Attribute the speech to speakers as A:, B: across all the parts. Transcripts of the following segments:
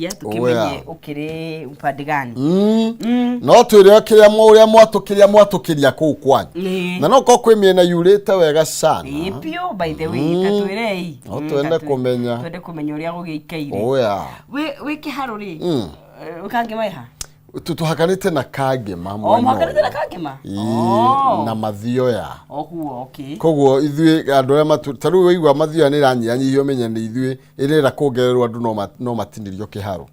A: Ya tukimenye ukiri upande gani.
B: No twĩre kĩrĩa ũrĩa mwatũkĩria mwatũkĩria kũu kwanyu. Na no korwo kwĩ mĩena yurĩte wega sana.
A: Ĩĩ biũ, by the way, ta twĩrei.
B: No twende kũmenya.
A: Twende kũmenya ũrĩa gũgĩikaire.
B: Oya.
A: Wĩ kĩharo rĩ, kangĩma ĩha?
B: Tũhakanĩte na Kangĩma
A: O
B: mwena
A: mũhakanĩte na
B: ũyũ.
A: Kangĩma?
B: Ĩĩ, na Mathioya.
A: Oguo, okay.
B: Koguo ithuĩ andũ arĩa matu ta rĩu waigua Mathioya nĩ ĩranyihanyihio menya nĩ ithuĩ ĩrera kuongererwo andũ no matinĩrio kĩharo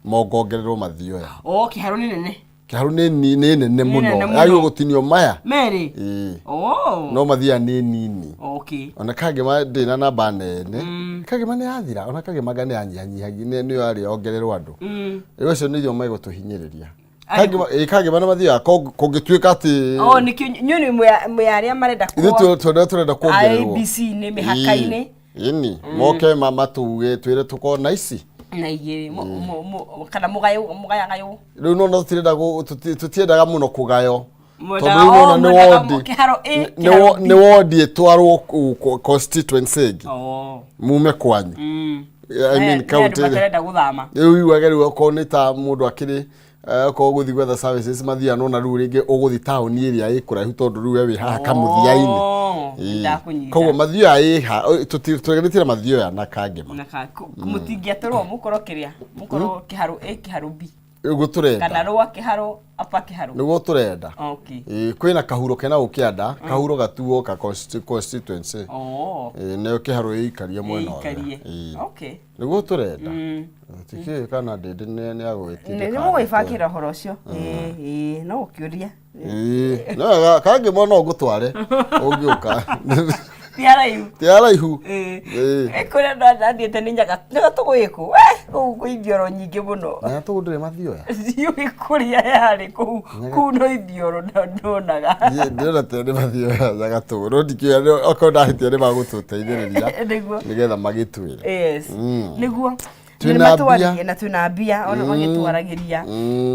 B: mongongererwo Mathioya.
A: O kĩharo nĩ nene.
B: Kĩharo nĩ nene mũno.
A: Nene mũno.
B: Yagĩrĩirwo gũtinio maya.
A: Merĩ.
B: Ĩĩ.
A: Oh.
B: No Mathioya nĩ nini.
A: Okay.
B: Ona Kangĩma ndĩ na namba nene. Kangĩma nĩ yathira, ona Kangĩma anga nĩ yanyihanyihagia nĩyo yarĩ yongererwo andũ. Rĩu acio nĩo megũtũhinyĩrĩria. Kangĩma, ĩĩ, Kangĩma na Mathioya kũngĩtuĩka atĩ
A: Oh, nĩkĩo inyuĩ nĩ mwĩ arĩa marenda
B: ithuĩ tũrenda kuongererwo.
A: IEBC nĩ mĩhaka-inĩ.
B: Ĩni, moke matuge twĩre tũkorwo na ici.
A: Na igĩrĩ kana mũgayũ mũgayagayũ.
B: Rĩu no tũtiendaga mũno kũgayo.
A: Mwendaga-
B: Tondũ rĩu
A: oh,
B: nona nĩ
A: mwendaga
B: wondi.
A: kĩharo A, kĩharo B.
B: Nĩ wondi ĩtwarwo constituency ĩngĩ.
A: Oh.
B: Mume kwanyu. I mean
A: Nĩ andũ
B: county.
A: matarenda gũthama.
B: Rĩu iguage rĩu okorwo nĩ ta mũndũ akĩrĩ okorwo gũthiĩ gwetha services mathiaga nona rĩu rĩngĩ ũgũthiĩ taũni ĩrĩa ĩ kũraihu tondũ rĩu we wĩ haha kamũthia-inĩ.
A: Oh,
B: Ĩĩ.
A: ndakũnyita.
B: Koguo Mathioya ĩ ha tũreganĩtie na Mathioya na Kangĩma.
A: Na mũtingĩatũrwo mũkorwo kĩrĩa mũkorwo kĩharo A, kĩharo B.
B: Nĩguo tũrenda.
A: Kana rwa kĩharo apa kĩharo.
B: Nĩguo tũrenda.
A: Okay.
B: Ĩĩ, kwĩna kahuro kena gũkĩanda kahuro gatuo ka constituency.
A: Oh.
B: Ĩĩ, nĩyo kĩharo ĩikarie mwena ũrĩa.
A: Ĩikarie.
B: Ĩĩ.
A: Okay.
B: Nĩguo tũrenda. Tikĩũĩ kana ndĩndĩ nĩ agũgĩtindĩka.
A: Nĩ mũgwĩbangĩra ũhoro ũcio. Ĩĩ, ĩĩ, no ũkĩũria.
B: Ĩĩ, no wega, Kangĩma no ngũtware ũngĩũka.
A: Ti haraihu.
B: Ti haraihu.
A: Ĩĩ.
B: Ĩĩ.
A: Kũrĩa ndathiĩte nĩ Nyagatũgũ ĩkũ. We, kũu kwĩ ithioro nyingĩ mũno.
B: Nyagatũgũ ndĩrĩ Mathioya?
A: Ndiũĩ kũrĩa yarĩ kũu. Kũu no ithioro ndonaga.
B: Niĩ ndĩrona ta nĩ Mathioya Nyagatũgũ. No ndikĩũĩ okorwo ndahĩtia nĩ magũtũteithĩrĩria.
A: Nĩguo.
B: Nĩgetha magĩtwĩre.
A: Yes. Nĩguo.
B: Twĩna
A: Nĩ matwarĩrie
B: mbia.
A: na twĩna mbia ona magĩtwaragĩria.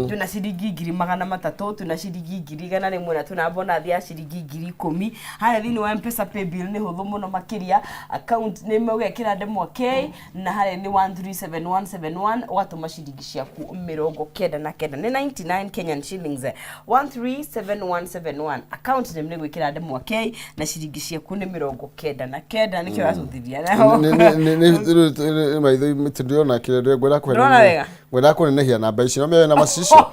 A: Twĩna ciringi 300,000, twĩna ciringi 100,000 na twĩna bonathi ya ciringi 10,000. Harĩa thĩinĩ wa M-Pesa paybill nĩ hũthũ mũno makĩria. Account nĩ ũgekĩra ndemwa K na harĩa nĩ 137171 ũgatũma ciringi ciaku 99 nĩ 99 Kenyan shillings 137171. Account name nĩ gwĩkĩra ndemwa K na ciringi ciaku nĩ 99 nĩkĩo ũracũthithia.
B: Nĩ maitho ndĩrona kĩrĩa ngwenda
A: Ndũrona wega?
B: Ngwenda kũnenehia namba ici no mĩoyo na macicio.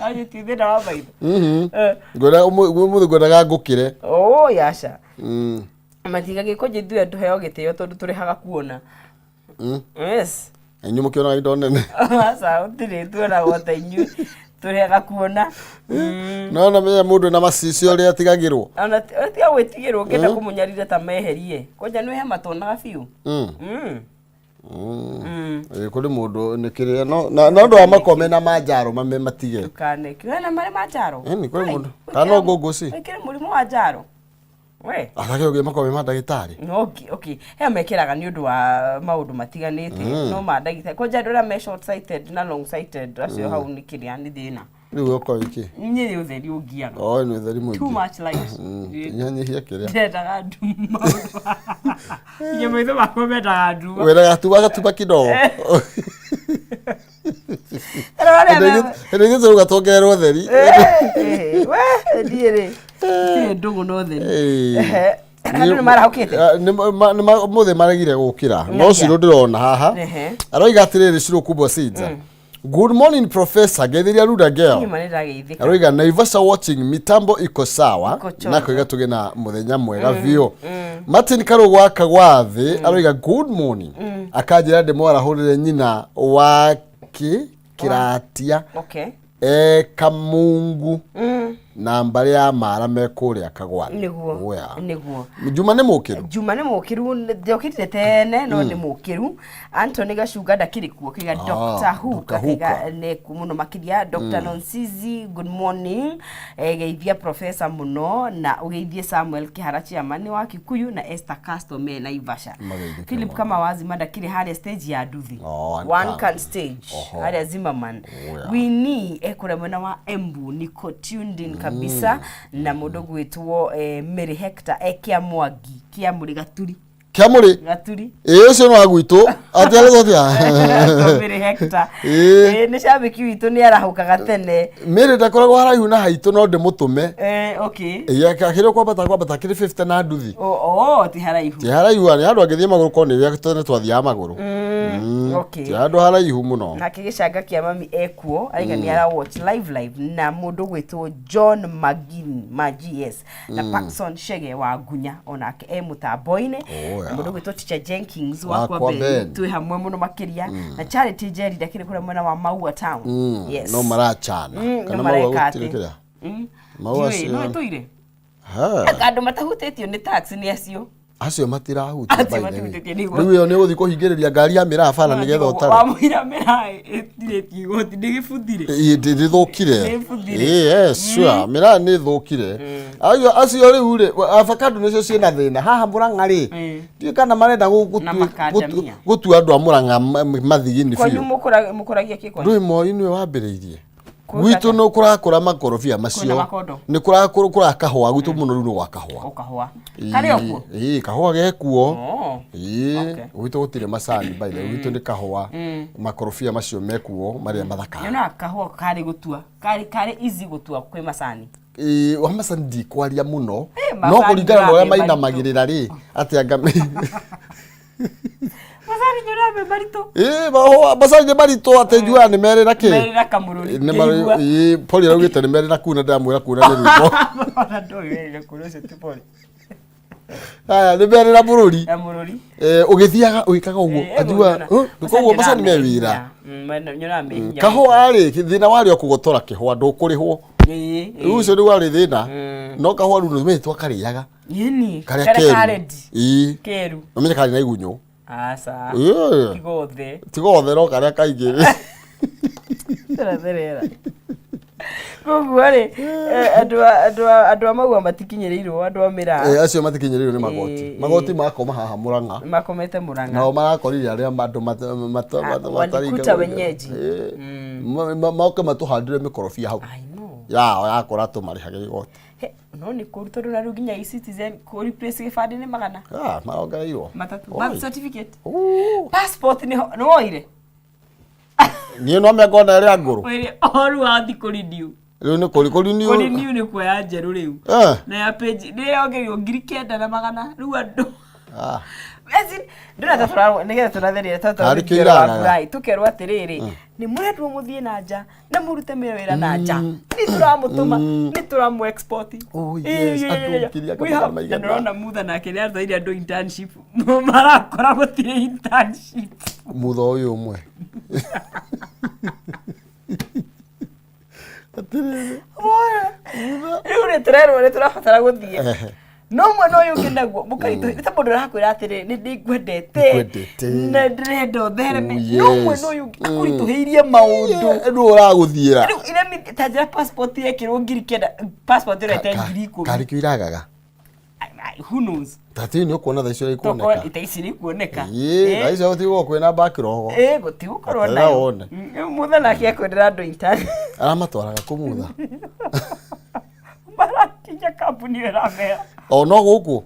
A: Aje ti thĩna wa maitho.
B: Ngwenda ũmũthĩ ngwendaga ngũkĩre.
A: Oh, yaca. Matiga gĩkũnjĩ ithuĩ tũheo gĩtĩo tondũ tũrĩhaga kuona. Yes.
B: Inyuĩ mũkĩonaga indo nene.
A: Aca gũtirĩ tuonagwo ta inyuĩ tũrĩhaga kuona.
B: No na menya mũndũ na macicio ũrĩa atigagĩrwo.
A: Ona tiga gwĩtigĩrwo ũngĩenda kũmũnyarira ta meherie. Kwanja nĩ hema tuonaga biũ.
B: Ĩĩ, kũrĩ mũndũ nĩ kĩrĩa no na ũndũ wa makome na manjaro mame matige.
A: Ndũkaneke. Wena marĩ ma njaro.
B: Ĩni, kũrĩ
A: Ai,
B: mũndũ. Kana no ngũngũci.
A: Wĩkĩre mũrimũ wa njaro. We.
B: Athake ũgĩ makome ma ndagĩtarĩ.
A: Okay. He mekĩraga nĩ ũndũ wa maũndũ matiganĩte no ma ndagĩtarĩ kwanja andũ arĩa me short sighted na long sighted acio hau nĩ kĩrĩa nĩ thĩna.
B: Rĩu okorwo iki.
A: Niĩ nĩ ũtheri ũngiaga.
B: Oh, nĩ ũtheri mũingĩ.
A: Too much light.
B: Nyihanyihia kĩrĩa.
A: Ndendaga nduma. Nginya maitho makwa mendaga nduma.
B: Wendaga tuma gatuma kidogo.
A: Rora arĩa
B: Hĩndĩ ĩngĩ tũrauga tuongererwo ũtheri.
A: We, ndiĩ rĩ. Ndirĩ ndũgũ na ũtheri.
B: Ĩĩ.
A: Ehe. Andũ nĩ marahũkĩte?
B: Ũmũthĩ maregire gũkĩra no Cirũ ndĩrona haha. Aroiga atĩrĩrĩ, Cirũ kubwa Sinza, "Good morning, professor." Ngeithiria Ruda girl.
A: Niĩ ma nĩ ndageithĩka.
B: Aroiga, "Naivasha watching, mitambo iko sawa."
A: Iko chonjo.
B: Na koiga tũgĩe na mũthenya mwega biũ. Martin Karũgũ wa Kagwathĩ aroiga, "Good morning." Akanjĩra ndĩmwarahũrĩre nyina wa kĩ kĩratia e Kamungu na mbarĩ ya Mara me kũrĩa Kagwathĩ.
A: Nĩguo.
B: Oya.
A: Nĩguo.
B: Juma nĩ mũkĩru.
A: Juma nĩ mũkĩru, ndiokĩrire tene no nĩ mũkĩru. Anthony Gacunga ndakĩrĩ kuo kĩga. Dr. Hook
B: Dr.
A: akĩga
B: Hooker.
A: nĩ kuo mũno makĩria. Dr. Nonsizi, good morning. Geithia professor mũno na ũgeithie Samuel Kĩhara chairman wa Kikuyu na Esther Castro me Naivasha.
B: Mageithĩke
A: Philip
B: mũno.
A: Kama Wazima ndakĩrĩ harĩa stage ya nduthi.
B: Oh, one
A: One
B: can.
A: can stage. Harĩa Zimmerman. Winnie ekũrĩa mwena wa Embu niko tuned in kabisa na mũndũ gwĩtwo Mary Hector e Kĩa Mwangi kĩa Mũrĩ Gaturi.
B: Kĩamũrĩ.
A: Gaturi.
B: Ĩĩ, ũcio nĩ wa gwitũ atĩ arĩtwo atĩa?
A: Tomĩrĩ Hector.
B: Ĩĩ.
A: Ĩĩ, nĩ cambĩki witũ, nĩ arahũkaga tene.
B: Mĩrĩ ndakoragwo haraihu na haitũ, no ndĩmũtũme.
A: Okay.
B: Ĩĩ, akĩrĩ kwambata kwambata akĩrĩ 50 na nduthi.
A: Oh, ti haraihu.
B: Ti haraihu, nĩ handũ angĩthiĩ magũrũ, korwo nĩ rĩrĩa tene twathiaga magũrũ. Ti handũ haraihu mũno.
A: Nake gĩcanga kĩa mami ekuo, araiga nĩ ara watch live live na mũndũ gwĩtwo John Magin Maji, yes, na Paxson Shege wa Ngunya onake e mũtambo-inĩ.
B: Oh, yeah.
A: Na mũndũ gwĩtwo Teacher Jenkins
B: wa
A: wa kwa
B: kwa
A: Ben,
B: Ben.
A: twĩ hamwe mũno makĩria, na Charity Njeri ndakĩrĩ kũrĩa mwena wa Maua Town. Yes.
B: No marachana.
A: No
B: Kana
A: mareka
B: maua
A: atĩ.
B: gũtirĩ kĩrĩa. Maua
A: Ndiũĩ,
B: acio.
A: no ĩtũire
B: Ha.
A: andũ matahutĩtio nĩ tax nĩ acio.
B: Acio matirahutio,
A: Acio
B: by the way.
A: matihutĩtio nĩ igoti.
B: Rĩu ĩyo nĩ ũgũthiĩ kũhingĩrĩria ngari ya mĩraa bara nĩgetha ũtare.
A: Wamũira mĩraa ĩtirĩtie igoti, ndĩgĩbuthire.
B: Ĩ, ndĩthũkire.
A: Nĩĩbuthire.
B: Ĩ, yes, sure, mĩraa nĩ ĩthũkire. Acio rĩu rĩ, avocado nĩcio ciĩna thĩna haha Mũrang'a rĩ. Ndiũĩ kana marenda
A: Na macadamia.
B: gũtua andũ a Mũrang'a mathigini
A: Kwanyu
B: biũ.
A: mũkũragia kĩ kwanyu?
B: Ndũĩ Moi nĩwe wambĩrĩirie.
A: Kwĩ
B: Gwitũ
A: kaka.
B: nĩ kũrakũra makorobia macio.
A: Makondo.
B: Nĩ kũrakũra kahũa gwitũ mũno, rĩu nĩ gwa kahũa.
A: O kahũa karĩ o kuo?
B: Ĩĩ, kahũa gekuo.
A: Oh.
B: Ĩĩ,
A: Okay.
B: gwitũ gũtirĩ macani, by the way, gwitũ nĩ kahũa, makorobia macio mekuo marĩa mathaka.
A: Nyonaga kahũa karĩ gũtua karĩ easy gũtua kwĩ macani.
B: Ĩĩ, wa macani ndikwaria mũno.
A: Ĩ,
B: No
A: macani
B: kũringana na ũrĩa
A: nyonaga me maritũ.
B: mainamagĩrĩra rĩ, atĩ anga
A: Macani nyonaga me maritũ.
B: Ĩĩ, mahũa macani nĩ maritũ, atĩ njuaga nĩ merĩ na kĩ.
A: Merĩ na kamũrũri.
B: Nĩ marĩ-
A: Ngĩigua.
B: Ĩĩ, Poli araugĩte nĩ merĩ na kuna, ndĩramwĩra kuna nĩ rwĩmbo.
A: Ona ndũĩ werĩ na kuna, ũcio ti Poli.
B: Aya nĩ merĩ na mũrũri.
A: Na mũrũri.
B: Eh, ũgĩthiaga ũgĩkaga ũguo anjua koguo macani me wĩra.
A: Nyonaga me hinya.
B: Kahũa rĩ, thĩna warĩ o kũgotora kĩhũa, ndũkũrĩhwo.
A: Ĩĩ.
B: Rĩu ũcio nĩguo warĩ thĩna, no kahũa rĩu nĩ twakarĩaga.
A: Yĩni.
B: Karĩa
A: Karĩa
B: keru.
A: karedi.
B: Ĩĩ.
A: Keru.
B: Ũmenye karĩ na igunyũ.
A: Aca.
B: Ĩĩ.
A: Tigothe.
B: Tigothe, no karĩa kaingĩ.
A: Tũratherera. Koguo rĩ, andũ a maua matikinyĩrĩirwo, andũ a mĩraa.
B: Eh, acio matikinyĩrĩirwo nĩ magoti. Magoti makoma haha Mũrang'a.
A: Makomete Mũrang'a.
B: Nao marakorire arĩa andũ
A: Walikuta wenyeji.
B: Moke matũhandĩre mĩkorobia hau.
A: I know.
B: Yao yakũra tũmarĩhage igoti.
A: He, no nĩ kũru tondũ na rĩu nginya e-Citizen kũ replace gĩbandĩ nĩ magana
B: Ah, marongereirwo.
A: matatũ.
B: Oi.
A: Birth certificate.
B: Ooh.
A: Passport nĩ nĩ woire.
B: Niĩ no mekona ĩrĩa ngũrũ.
A: Oire oru wathi kũ renew.
B: Rĩu nĩ kũri kũri
A: Kũ renew nĩ kuoya njerũ rĩu. Na ya page nĩ yongereirwo 9,100 rĩu andũ.
B: Ah.
A: As in, ndĩrona ta nĩgetha tũratherera ta
B: Tarĩ
A: tũrathiĩ wa
B: kĩiragaga.
A: Ngurai, tũkerwo atĩrĩrĩ, nĩ mũrendwo mũthiĩ na nja na mũrute wĩra na nja, nĩ tũramũtũma, nĩ tũramũ export.
B: Oh,
A: Ĩ,
B: yes,
A: ĩ,
B: andũ
A: ĩ, ĩ.
B: ngiri anga
A: We have-
B: magana maigana.
A: Na ndĩrona Mutha nake nĩ atwaire andũ internship, marakora gũtirĩ internship.
B: Mutha ũyũ ũmwe. Atĩrĩrĩ.
A: Rĩu rĩ, tũrerwo nĩ tũrabatara gũthiĩ.
B: Ehe.
A: No mwena ũyũ ũngĩ naguo mũkaritũ nĩ ta mũndũ ũrakwĩra atĩrĩ, nĩ ndĩngwendete
B: Ngwendete.
A: na ndĩrenda ũthereme,
B: Oh,
A: no
B: yes.
A: mwena ũyũ ũngĩ akũritũhĩirie maũndũ.
B: Nũ ũragũthiĩra?
A: Rĩu iremi ta njĩra passport yekĩrwo 9,000, passport ĩrete 10,000.
B: Karĩ kĩo iragaga.
A: Who knows?
B: Tati nĩ ũkuona thaa icio
A: Tokorwo
B: ikuoneka.
A: ita ici nĩ ikuoneka.
B: Ĩĩ, thaa icio gũtigũkorwo kwĩna backlog.
A: Ĩ, gũtigũkorwo
B: Eterera
A: nayo.
B: wone.
A: Rĩu Mutha nake ekwendera andũ intern.
B: Aramatwaraga kũ Mutha?
A: Marakinya kambuni ĩyo ĩramera.
B: O no gũkũ?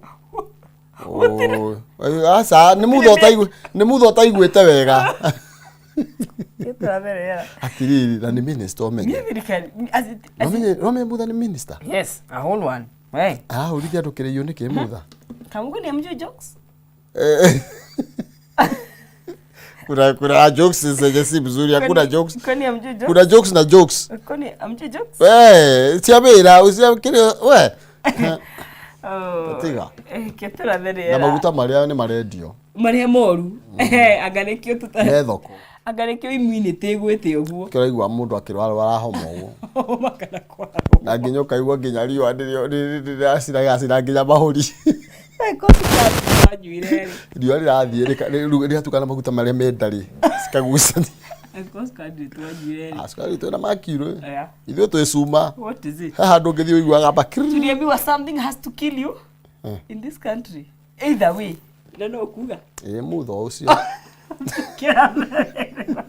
A: Gũtirĩ.
B: Oh, aca, nĩ Mutha ũtaigu nĩ Mutha ũtaiguĩte wega.
A: Tũratherera.
B: Atirĩrĩ, na nĩ minister ũmenye.
A: Niĩ thirikari as in-
B: No menye Mutha nĩ minister.
A: Yes, a whole one. Hey.
B: Arahũrithia andũ kĩrĩio nĩkĩ Mutha?
A: Kamungu ni amjui jokes?
B: Eh. Kuna jokes zenye si mzuri, hakuna jokes.
A: Kwani amjui jokes?
B: Kuna jokes na jokes.
A: Kwani amjui jokes?
B: We, cia wĩra, ũcio kĩrĩa we.
A: Oh.
B: Tiga.
A: Eh, ke tũratherera.
B: Na maguta marĩa nĩ marendio.
A: Marĩa moru. Anga nĩkĩo tũta.
B: Me thoko.
A: Anga nĩkĩo immunity ĩgwĩte ũguo.
B: Kĩraigua mũndũ akĩrwara arahoma ũguo.
A: Homa kana kwarwo.
B: Na nginya ũkaigua nginya riũa nĩrĩo rĩraciragacira nginya mahũri.
A: Eh, kosi wanyuire rĩ.
B: Riũa rĩrathiĩ rĩgatukana na maguta marĩa menda rĩ, cikagucania.
A: Angĩkorwo cukari twanyuire rĩ.
B: Ah, cukari twĩna makiro.
A: Yeah.
B: Ithuĩ twĩ cuma.
A: What is it?
B: He handũ ũngĩthiĩ ũiguaga bakiri.
A: Tuliambiwa something has to kill you in this country. Either way. Na no kuga.
B: Ĩ, mutho ũcio.
A: Kĩratherera.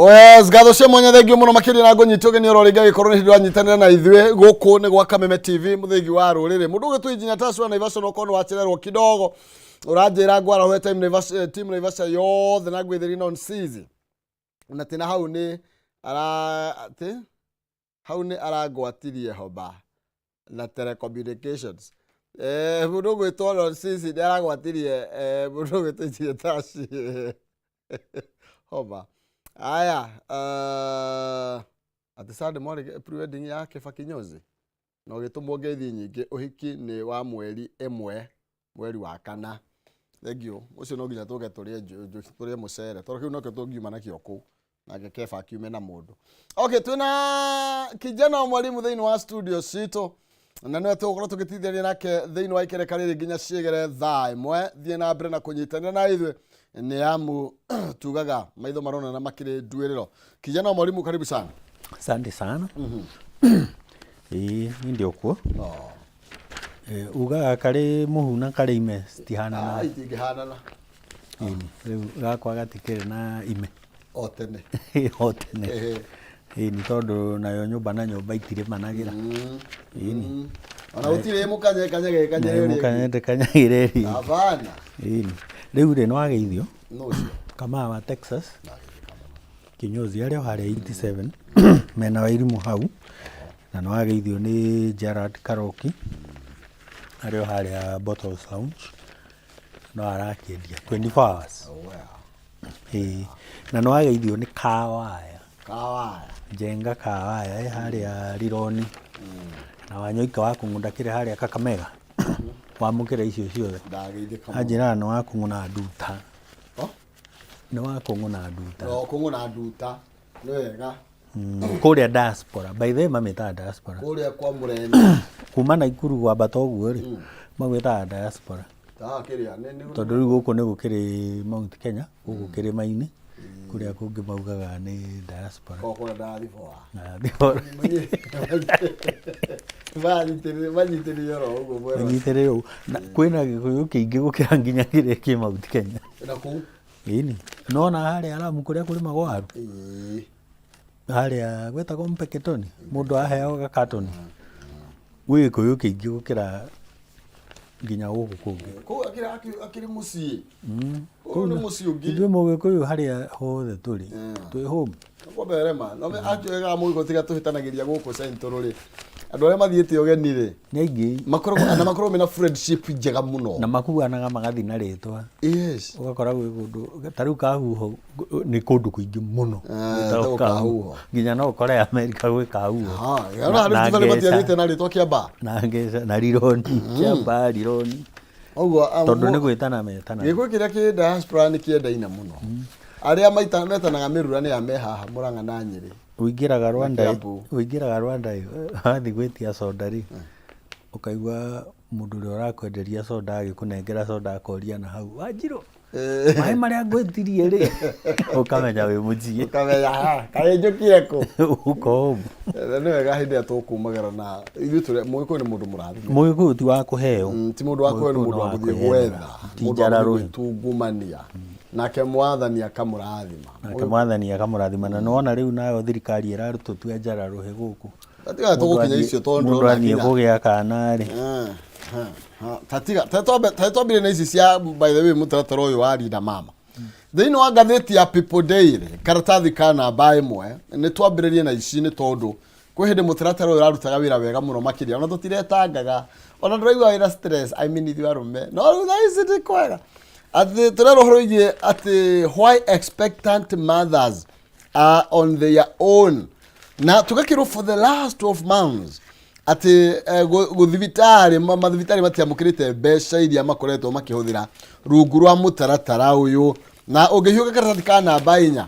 B: Yes, ngatho cia mwanya thengio muno makiria na ngũnyita ũgeni oro rĩngĩ agĩkorwo nĩ hĩndĩ ũranyitanĩra na ithuĩ gũkũ nĩ gwa Kameme TV mũthĩgi wa rũrĩrĩ. Mũndũ ũgĩtwo Engineer Tash wa Naivasha no korwo nĩ wacererwo kidogo ũranjĩra ngwarahũre time Naivasha, team Naivasha yothe na ngwĩthĩri non season na tena hau nĩ ara atĩ hau nĩ arangwatirie hoba na telecommunications. Mũndũ ũgwĩtwo non season nĩ aragwatirie mũndũ ũgwĩtwo Engineer Tash homa. Aya, atĩ Sunday mwarĩ pre-wedding ya Kĩba Kinyozi na ũgĩtũmwo ngeithi nyingĩ. Ũhiki nĩ wa mweri 1 mweri wa 4. Thengiũ ũcio no nginya tũke tũrĩe tũrĩe mũcere tondũ kĩu nokĩo tũngiuma nakĩo kũu nake Keba akiume na mũndũ. Okay, twĩna kijana wa mwalimu thĩinĩ wa studio citũ na nĩwe tũgũkorwo tũgĩtithania nake thĩinĩ wa ikereka rĩrĩ nginya ciĩgere thaa 1. Thiĩ na mbere na kũnyitanĩra na ithuĩ nĩ amu tugaga maitho maronana makĩrĩ nduĩrĩro. Kijana wa mwalimu, karibu sana.
C: Asante sana. Ĩĩ, niĩ ndĩ o kuo.
B: Oh.
C: Ugaga karĩ mũhu na karĩ ime citihananaga.
B: Ah, itingĩhanana.
C: Ĩni, rĩu gakwa gatikĩrĩ na ime.
B: O tene.
C: O tene. Ĩni, tondũ nayo nyũmba na nyũmba itirĩmanagĩra. Ĩni.
B: Ona gũtirĩ mũkanye kanyage kanyage.
C: Mũkanye ndĩkanyagĩra ĩrĩ.
B: Hapana.
C: Ĩni. Rĩu rĩ, nĩwageithio.
B: No ũcio.
C: Kamaa wa Texas. Kinyozi arĩ o harĩa 87 mena wa Irimũ hau. Na nĩwageithio nĩ Gerard Karoki arĩ o harĩa Bottles Lounge. No arakĩendia 24 hours. Ĩĩ. Na nĩwageithio nĩ Kawaya.
B: Kawaya.
C: Njenga Kawaya ĩ harĩa Rironi. Na Wanyoike wa Kũng'ũnda kĩrĩ harĩa Kakamega. Wamũkĩra icio ciothe.
B: Ndageithĩka mũno.
C: Anjĩraga nĩ wa kũng'ũna nduta.
B: Oh?
C: Nĩ wa kũng'ũna nduta.
B: No kũng'ũna nduta. Nĩ wega.
C: Kũrĩa diaspora. By the way mamĩtaga diaspora.
B: Kũrĩa kwa Mũreni.
C: Kuma Naikuru gwambata ũguo rĩ, magwĩtaga diaspora.
B: Ta kĩrĩa, nĩ
C: Tondũ rĩu gũkũ nĩ gũkĩrĩ Mount Kenya, gũkũ kĩrĩma-inĩ, kũrĩa kũngĩ maugaga nĩ diaspora.
B: Ko kũrĩa diaspora.
C: Diaspora.
B: Manyitĩrĩire oro ũguo mwena.
C: Manyitĩrĩire ũguo. Na kwĩna Gĩkũyũ kĩingĩ gũkĩra nginya kĩrĩa kĩ Mount Kenya.
B: Na kũu?
C: Ĩni. Nona harĩa Lamu kũrĩa kũrĩmagwo waru?
B: Ĩĩ.
C: Harĩa gwĩtagwo Mpeketoni, mũndũ aheagwo gakatoni. Gwĩ Gĩkũyũ kĩingĩ gũkĩra nginya gũkũ kũngĩ.
B: Kũu akĩrĩ mũciĩ. Kũu nĩ mũciĩ ũngĩ.
C: Ithuĩ Mũgĩkũyũ harĩa hothe tũrĩ, twĩ home.
B: Kwamba rema, no akĩoigaga Mũgĩkũyũ tiga tũhĩtanagĩria gũkũ Central rĩ. Andũ arĩa mathiĩte ũgeni rĩ,
C: Nĩ aingĩ.
B: makoragwo na makoragwo mena friendship njega mũno.
C: Na makuanaga magathiĩ na rĩtwa.
B: Yes.
C: Ũgakora gwĩ kũndũ, ta rĩu Kahuho nĩ kũndũ kũingĩ mũno.
B: Gwĩtagwo
C: Gwĩtagwo
B: Kahuho.
C: Nginya no ũkore Amerika gwĩ Kahuho.
B: Ha, ya na Rift Valley matiathiĩte na rĩtwa Kĩambaa.
C: Na Ngeca, na Rironi, Kĩambaa, Rironi.
B: Ũguo,
C: Tondũ nĩ gwĩtana metana.
B: Gĩkũyũ kĩrĩa kĩ diaspora nĩ kĩendaine mũno. Arĩa metanaga mĩrura nĩ a me haha Mũrang'a na Nyĩrĩ.
C: Ũingĩraga Rwanda,
B: Kiambu.
C: ũingĩraga Rwanda ĩ, wathiĩ gwĩtia soda rĩ, ũkaigua mũndũ ũrĩa ũrakwenderia soda agĩkũnengera soda akoria na hau, Wanjirũ, maĩ marĩa ngwĩtirie rĩ, ũkamenya wĩ mũciĩ.
B: Ũkamenya, ha, kaĩ njũkire kũ?
C: Uko home.
B: Nĩ wega hĩndĩ ĩrĩa tũkumagara na ithuĩ tũrĩ, Mũgĩkũyũ nĩ mũndũ mũrathime.
C: Mũgĩkũyũ ti wa kũheo.
B: Ti mũndũ wa kũheo, nĩ mũndũ wa gũthiĩ gwetha.
C: Ti
B: Mũndũ wa
C: njara
B: gũthiĩ
C: rũhĩ.
B: gwĩtungumania. Nake mwathani akamũrathima.
C: Nake mwathani akamũrathima. Na nĩwona rĩu nayo thirikari ĩratũtua njara rũhĩ gũkũ.
B: Tatiga tũgũkinya icio tondũ
C: Mũndũ
B: ndĩrona
C: athiĩ
B: kinya.
C: kũgĩa kana rĩ.
B: Tatiga, ta twambire na ici cia, by the way, mũtaratara ũyũ wa Linda Mama. Thĩinĩ wa ngathĩti ya People Daily, karatathi ka namba 1, nĩ twambĩrĩrie na ici nĩ tondũ kwĩ hĩndĩ mũtaratara ũyũ ũrarutaga wĩra wega mũno makĩria, ona tũtiretangaga, ona ndũraigua wĩna stress, I mean ithuĩ arũme, no rĩu thaa ici nĩ kwega. Atĩ tũrerwo ũhoro wĩgiĩ atĩ why expectant mothers are on their own. Na tũgakĩrwo for the last 12 months atĩ gũthibitarĩ, mathibitarĩ matiamũkĩrĩte mbeca iria makoretwo makĩhũthĩra rungu rwa mũtaratara ũyũ. Na ũngĩhiũka karatathi ka namba 4,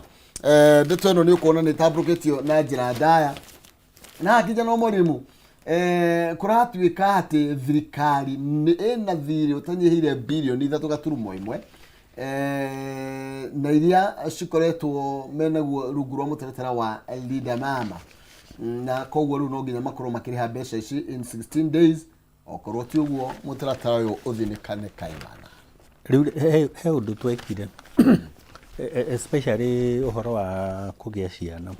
B: ndeto ĩno nĩ ũkuona nĩ ĩtambũrũkĩtio na njĩra ndaya. Na hakija no mũrimũ, kũratuĩka atĩ thirikari nĩ ĩna thirĩ ũtanyihĩire birioni ithatũ gaturumo ĩmwe, na iria cikoretwo menaguo rungu rwa mũtaratara wa Linda Mama. Na koguo rĩu no nginya makorwo makĩrĩha mbeca ici in 16 days, okorwo ti ũguo mũtaratara ũyũ ũthinĩkane kaimana.
C: Rĩu he ũndũ twekire. Especially ũhoro wa kũgĩa ciana.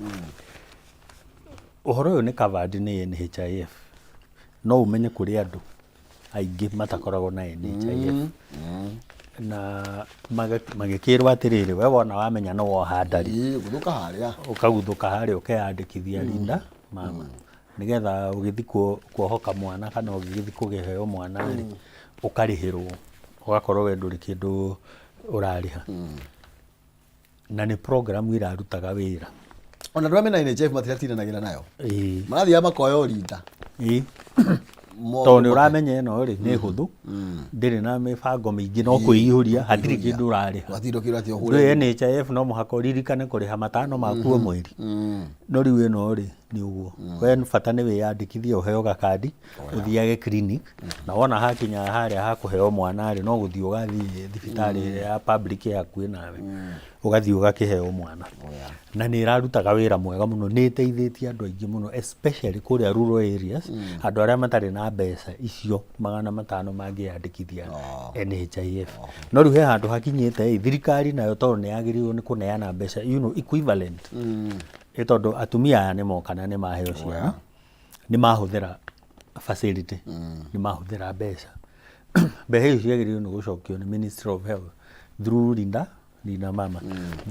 C: Ũhoro ũyũ nĩ covered nĩ NHIF. No ũmenye kũrĩ andũ aingĩ matakoragwo na NHIF. Na magĩkĩrwo atĩrĩrĩ, we wona wamenya nĩ woha nda rĩ,
B: Guthũka harĩa.
C: Ũkaguthũka harĩa ũkeyandĩkithia Linda Mama. Nĩgetha ũgĩthiĩ kuohoka mwana kana ũgĩgĩthiĩ kũgĩheo mwana rĩ, ũkarĩhĩrwo. Ũgakorwo we ndũrĩ kĩndũ ũrarĩha. Na nĩ program ĩrarutaga wĩra.
B: Ona andũ arĩa mena NHIF matiratindanagĩra nayo.
C: Ĩĩ.
B: Marathiaga makoya o rinda.
C: Ĩĩ. Tondũ nĩ ũramenya ĩno rĩ nĩ hũthũ, ndĩrĩ na mĩbango mĩingĩ, no kwĩihũria, hatirĩ kĩndũ ũrarĩha.
B: Hatirĩ kĩndũ atĩ ũhũre.
C: Ndũĩ NHIF no mũhaka ũririkane kũrĩha matano maku o mweri. No rĩu ĩno rĩ nĩ ũguo. We bata nĩ wĩyandĩkithie ũheo gakandi, ũthiage clinic, na wona hakinya harĩa ha kũheo mwana rĩ, no gũthiĩ ũgathiĩ thibitarĩ ĩrĩa ya public ĩ hakuhĩ nawe, ũgathiĩ ũgakĩheo mwana. Na nĩ ĩrarutaga wĩra mwega mũno, nĩ ĩteithĩtie andũ aingĩ mũno especially kũrĩa rural areas, andũ arĩa matarĩ na mbeca icio 500 mangĩyandĩkithia NHIF. No rĩu he handũ hakinyĩte ĩ, thirikari nayo tondũ nĩ yagĩrĩirwo nĩ kũneana mbeca equivalent, ĩ tondũ atumia aya nĩ moka na nĩ maheo ciana, nĩ mahũthĩra facility, nĩ mahũthĩra mbeca. Mbeca icio ciagĩrĩirwo nĩ gũcokio nĩ Ministry of Health through Linda Mama.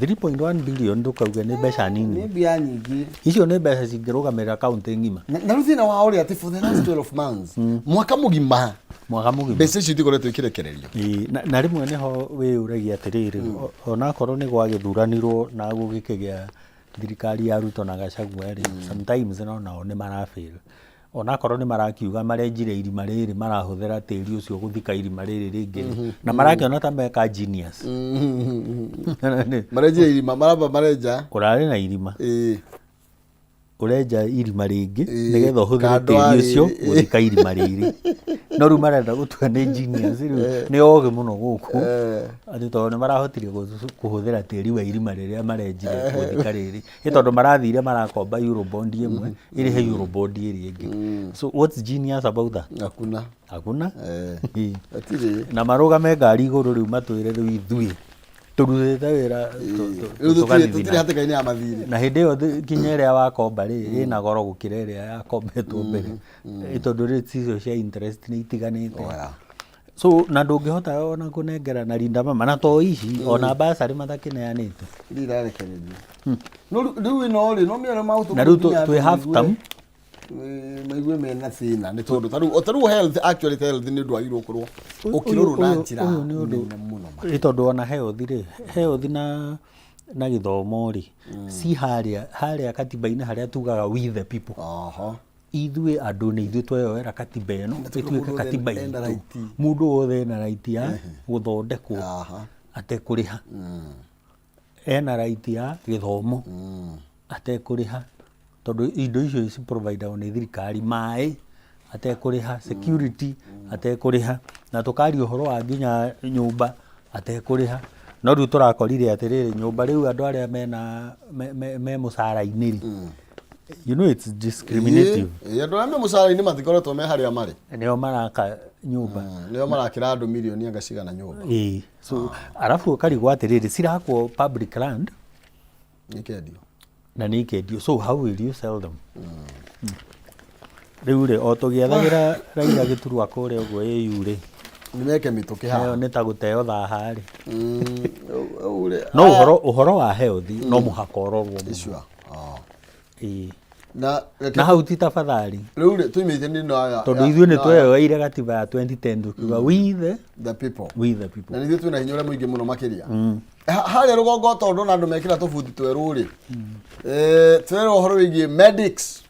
C: 3.1 billion ndũkauge nĩ mbeca nini.
B: Nĩ mbia nyingĩ.
C: Icio nĩ mbeca cingĩrũgamĩrĩra kaunti ng'ima.
B: Na rĩu thĩna wao rĩ atĩ for the last 12 months, mwaka mũgima,
C: Mwaka mũgima.
B: Mbeca icio itikoretwo ikirekererio.
C: Ĩĩ, na rĩmwe nĩho wĩyũragia atĩrĩrĩ, onakorwo nĩ gwagĩthuranirwo na gũgĩkĩgĩa thirikari ya Ruto na Gachagua rĩ, sometimes no nao nĩ marafail. Onakorwo nĩ marakiuga marenjire irima rĩrĩ, marahũthĩra tĩri ũcio gũthika irima rĩrĩ rĩngĩ rĩ, na marakĩona ta meka genius.
B: Marenjire irima, maramba marenja.
C: Kũrarĩ na irima. Ũrenja irima rĩngĩ nĩgetha ũhũthĩre
B: Kando
C: tĩri ũcio
B: rĩrĩ.
C: Gũthika irima rĩrĩ. No rĩu marenda gũtua nĩ genius rĩu nĩ ogĩ mũno gũkũ atĩ tondũ nĩ marahotire kũhũthĩra tĩri wa irima rĩrĩa marenjire gũthika rĩrĩ, nĩ tondũ marathire marakomba Eurobond ĩmwe ĩrĩhe Eurobond ĩrĩa ĩngĩ. So what's genius about that?
B: Hakuna.
C: Hakuna.
B: Hatirĩ.
C: Na marũgame ngari igũrũ rĩu matwĩre rĩu ithuĩ tũrutĩte wĩra
B: Rĩu tũtirĩ
C: tũgathithina.
B: tũtirĩ hatĩka-inĩ ya mathirĩ.
C: Na hĩndĩ ĩyo nginya ĩrĩa wakomba rĩ ĩna goro gũkĩra ĩrĩa yakombetwo mbere. Tondũ rates icio cia interest nĩ itiganĩte.
B: Oya.
C: So na ndũngĩhota ona kũnengera na Linda Mama na to ici ona bursary matakĩneanĩte.
B: Rĩu irarekererio. No rĩu ĩno rĩ no mĩaro maũtũ.
C: Na rĩu twĩ half term.
B: Maigue mena thĩna nĩ tondũ tarĩu o tarĩu health, actually health nĩ ũndũ wagĩrĩirwo gũkorwo ũkĩrorwo na njĩra
C: Ũyũ nĩ ũndũ
B: nene mũno.
C: Ĩ tondũ ona health rĩ, health na gĩthomo rĩ, ci harĩa harĩa katiba-inĩ harĩa tugaga we the people. Ithuĩ andũ nĩ ithuĩ tweyoera katiba ĩno
B: Na tondũ
C: ĩtuĩke
B: mũndũ wothe
C: katiba
B: ena
C: itũ.
B: right.
C: Mũndũ wothe ena right ya gũthondekwo atekũrĩha. Ena right ya gĩthomo atekũrĩha tondũ indo icio ci provide-agwo nĩ thirikari, maĩ atekũrĩha, security atekũrĩha, na tũkaria ũhoro wa nginya nyũmba atekũrĩha. No rĩu tũrakorire atĩrĩrĩ, nyũmba rĩu andũ arĩa mena me mũcara-inĩ rĩ, it's discriminative.
B: Ĩĩ, andũ arĩa me mũcara-inĩ matikoretwo me harĩa marĩ.
C: Nĩo maraka nyũmba.
B: Nĩo marakĩra andũ mirioni anga cigana nyũmba.
C: Ĩĩ, so arabu ũkarigwo atĩrĩrĩ, cirakwo public land
B: Nĩkendio.
C: Na nĩ ikendio, so how will you sell them? Rĩu rĩ, o tũgĩethagĩra Raila gĩturwa kũrĩa ũguo AU rĩ,
B: Nĩ meke mĩtũkĩ haha.
C: Ĩyo nĩ ta gũteo thaha rĩ.
B: Ũũ rĩ,
C: No ũhoro wa health no mũhaka ũrorwo mũno.
B: Sure. Ah.
C: Ĩĩ.
B: Na reke
C: Na hau ti tafadhali.
B: Rĩu rĩ tuimĩte nĩ no ya
C: Tondũ ithuĩ nĩ tweyoeire gatiba ya 2010 tukiuga we the
B: the people.
C: We the people.
B: Na nĩ ithuĩ twĩna hinya ũrĩa mũingĩ mũno makĩria. Harĩa rũgongo tondũ na andũ mekĩra tũbuti twerũ rĩ. Twerũ ũhoro wĩgiĩ medics.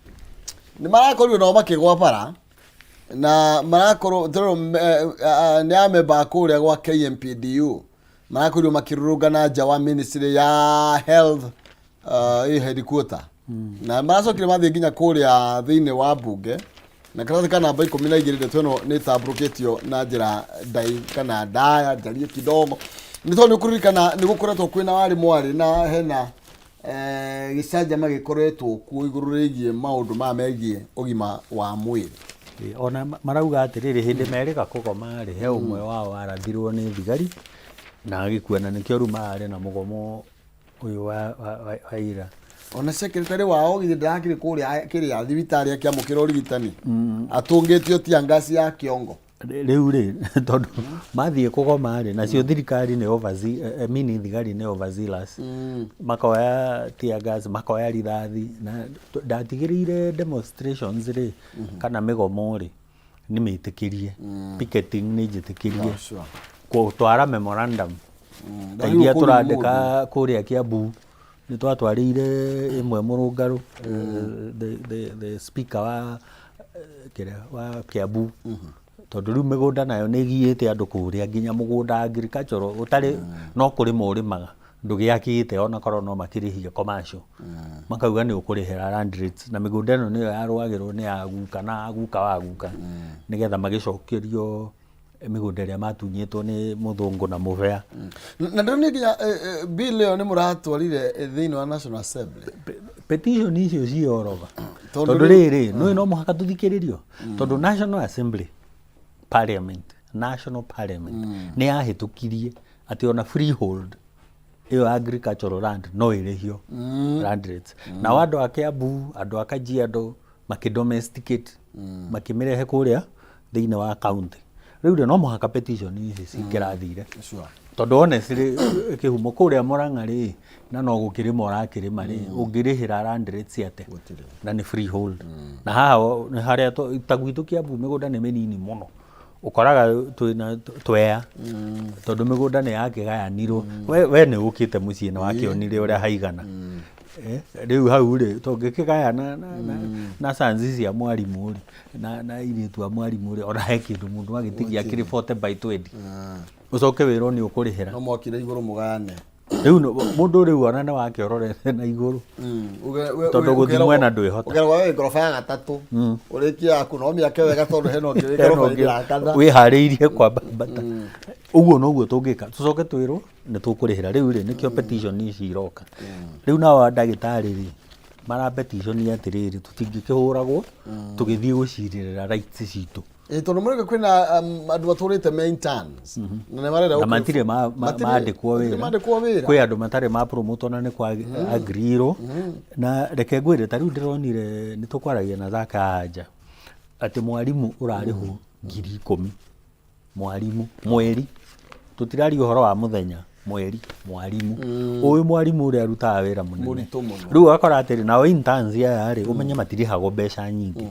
B: Nĩ marakorirwo nao makĩgwa bara na marakorwo twerũ nĩ amemba a kũrĩa gwa KMPDU marakorirwo makĩrũrũngana nja wa ministry ya health ĩ headquarter na maracokire mathiĩ nginya kũrĩa thĩinĩ wa mbunge na karatathi ka namba 12 ndeto ĩno nĩ ĩtambũrũkĩtio na njĩra ndai kana ndaya njarie kidogo nĩ tondũ nĩ kũririkana nĩ gũkoretwo kwĩna warĩ mwarĩ na hena gĩcanjama gĩkoretwo kuo igũrũ rĩgiĩ maũndũ maya megiĩ ũgima wa mwĩrĩ.
C: Ĩ, ona marauga atĩrĩrĩ, hĩndĩ merĩga kũgoma rĩ, he ũmwe wao warathirwo nĩ thigari. Na agĩkua, na nĩkĩo rĩu mararĩ na mũgomo ũyũ wa ira.
B: Ona secretary wao githĩ ndarakĩrĩ kũrĩa kĩrĩa thibitarĩ akĩamũkĩra ũrigitani atũngĩtio tear gas ya kĩongo.
C: Rĩu rĩ, tondũ mathiĩ kũgoma rĩ, nacio thirikari nĩ meaning thigari nĩ overzealous, makoya tear gas, makoya rithathi. Na ndatigĩrĩire demonstrations rĩ, kana mĩgomo rĩ, nĩ mĩtĩkĩrie, picketing nĩ njĩtĩkĩrie.
B: Yeah, sure.
C: Gũtwara memorandum ta iria tũrandĩka kũrĩa Kiambu, nĩ twatwarĩire ĩmwe mũrũngarũ, the speaker wa kĩrĩa wa Kiambu, tondũ rĩu mĩgũnda nayo nĩ ĩgiĩte andũ kũrĩa, nginya mũgũnda agricultural ũtarĩ no kũrĩma ũrĩmaga, ndũgĩakĩte, ona korwo no makĩrĩhie commercial, makauga nĩ ũkũrĩhĩra land rates, na mĩgũnda ĩno nĩyo yarũagĩrwo nĩ ya guka na guka wa guka, nĩgetha magĩcokerio mĩgũnda ĩrĩa matunyĩtwo nĩ mũthũngũ na mũbea.
B: Na ndĩronire nginya bill ĩyo nĩ mũratwarire thĩinĩ wa National Assembly.
C: Petition icio cioroga. Tondũ tondũ rĩrĩ, nĩũĩ no mũhaka tũthikĩrĩrio, tondũ National Assembly, Parliament, National Parliament nĩ yahĩtũkirie atĩ ona freehold ĩyo agricultural land no ĩrĩhio land rates. Nao andũ a Kiambu, andũ a Kajiado makĩ domesticate, makĩmĩrehe kũrĩa thĩinĩ wa county. Rĩu rĩ, no mũhaka petition ici cingĩrathire. Tondũ honestly, kĩhumo kũrĩa Murang'a rĩ, na no gũkĩrĩma ũrakĩrĩma rĩ, ũngĩrĩhĩra land rates atĩa?
B: Gũtirĩ.
C: Na nĩ freehold. Na haha nĩ harĩa ta gwitũ Kiambu mĩgũnda nĩ mĩnini mũno, ũkoraga twĩna twea, tondũ mĩgũnda nĩ yakĩgayanirwo. We nĩ ũkĩte mũciĩ na wakĩonire ũrĩa haigana. Rĩu hau rĩ, tũngĩkĩgayana na sons cia mwarimũ rĩ, na airĩtu a mwarimũ rĩ, ona he kĩndũ mũndũ agĩtigia kĩrĩ 40 by 20, ũcoke wĩrwo nĩ ũkũrĩhĩra.
B: No mwakire igũrũ mũgayane.
C: Rĩu mũndũ rĩu ona nĩ wake ũrorete na igũrũ. Tondũ gũthiĩ mwena ndwĩhota.
B: Ũkeragwo we ngoroba ya gatatũ, ũrĩkie yaku no mĩake wega, tondũ hena ũngĩ wĩ ngoroba-inĩ ya kana.
C: Wĩharĩirie kwambata. Ũguo noguo tũngĩka, tũcoke twĩrwo nĩ tũkũrĩhĩra. Rĩu rĩ, nĩkĩo petition ici iroka rĩu. Nao ndagĩtarĩ rĩ, mara petition atĩrĩrĩ, tũtingĩkĩhũragwo tũgĩthiĩ gũcirĩrĩra rights citũ.
B: Ĩ, tondũ mũrĩge kwĩna andũ matũrĩte me interns na nĩ marenda
C: na matirĩ mandĩkwo
B: matirĩ
C: wĩra.
B: Mandĩkwo wĩra.
C: Kwĩ andũ matarĩ ma promote, ona nĩ kwa agreeirwo. Na reke ngwĩre, ta rĩu ndĩronire nĩ tũkwaragia na Zaka anja atĩ mwarimũ ũrarĩhwo 10,000, mwarimũ mweri, tũtiraria ũhoro wa mũthenya, mweri, mwarimũ ũyũ, mwarimũ ũrĩa arutaga wĩra mũnene.
B: Mũritũ mũno.
C: Rĩu ũgakora atĩrĩ, nao interns aya rĩ, ũmenye matirĩhagwo mbeca nyingĩ.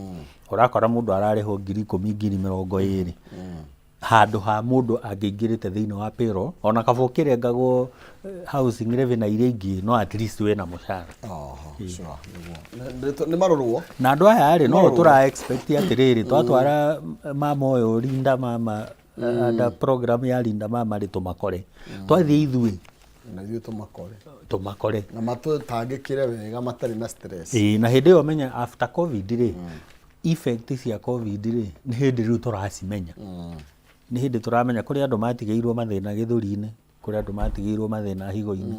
C: Ũrakora mũndũ ararĩhwo 10,000, 20,000, handũ ha mũndũ angĩingĩrĩte thĩinĩ wa payroll, ona kaba ũkĩrengagwo housing levy na iria ingĩ, no at least wĩna mũcara.
B: Oho, sure, nĩguo. Nĩ marorwo.
C: Na andũ aya rĩ, no
B: Marorwo.
C: tũra expect atĩrĩrĩ, twatwara mama ũyũ Linda Mama, under program ya Linda Mama rĩ, tũmakore twathiĩ ithuĩ.
B: Na ithuĩ tũmakore.
C: Tũmakore.
B: Na matũtangĩkĩre wega matarĩ na stress.
C: Ĩĩ, na hĩndĩ ĩyo menya after COVID rĩ, effect cia COVID rĩ, nĩ hĩndĩ rĩu tũracimenya, nĩ hĩndĩ tũramenya kũrĩ andũ matigĩirwo mathĩna gĩthũri-inĩ, kũrĩ andũ matigĩirwo mathĩna higo-inĩ,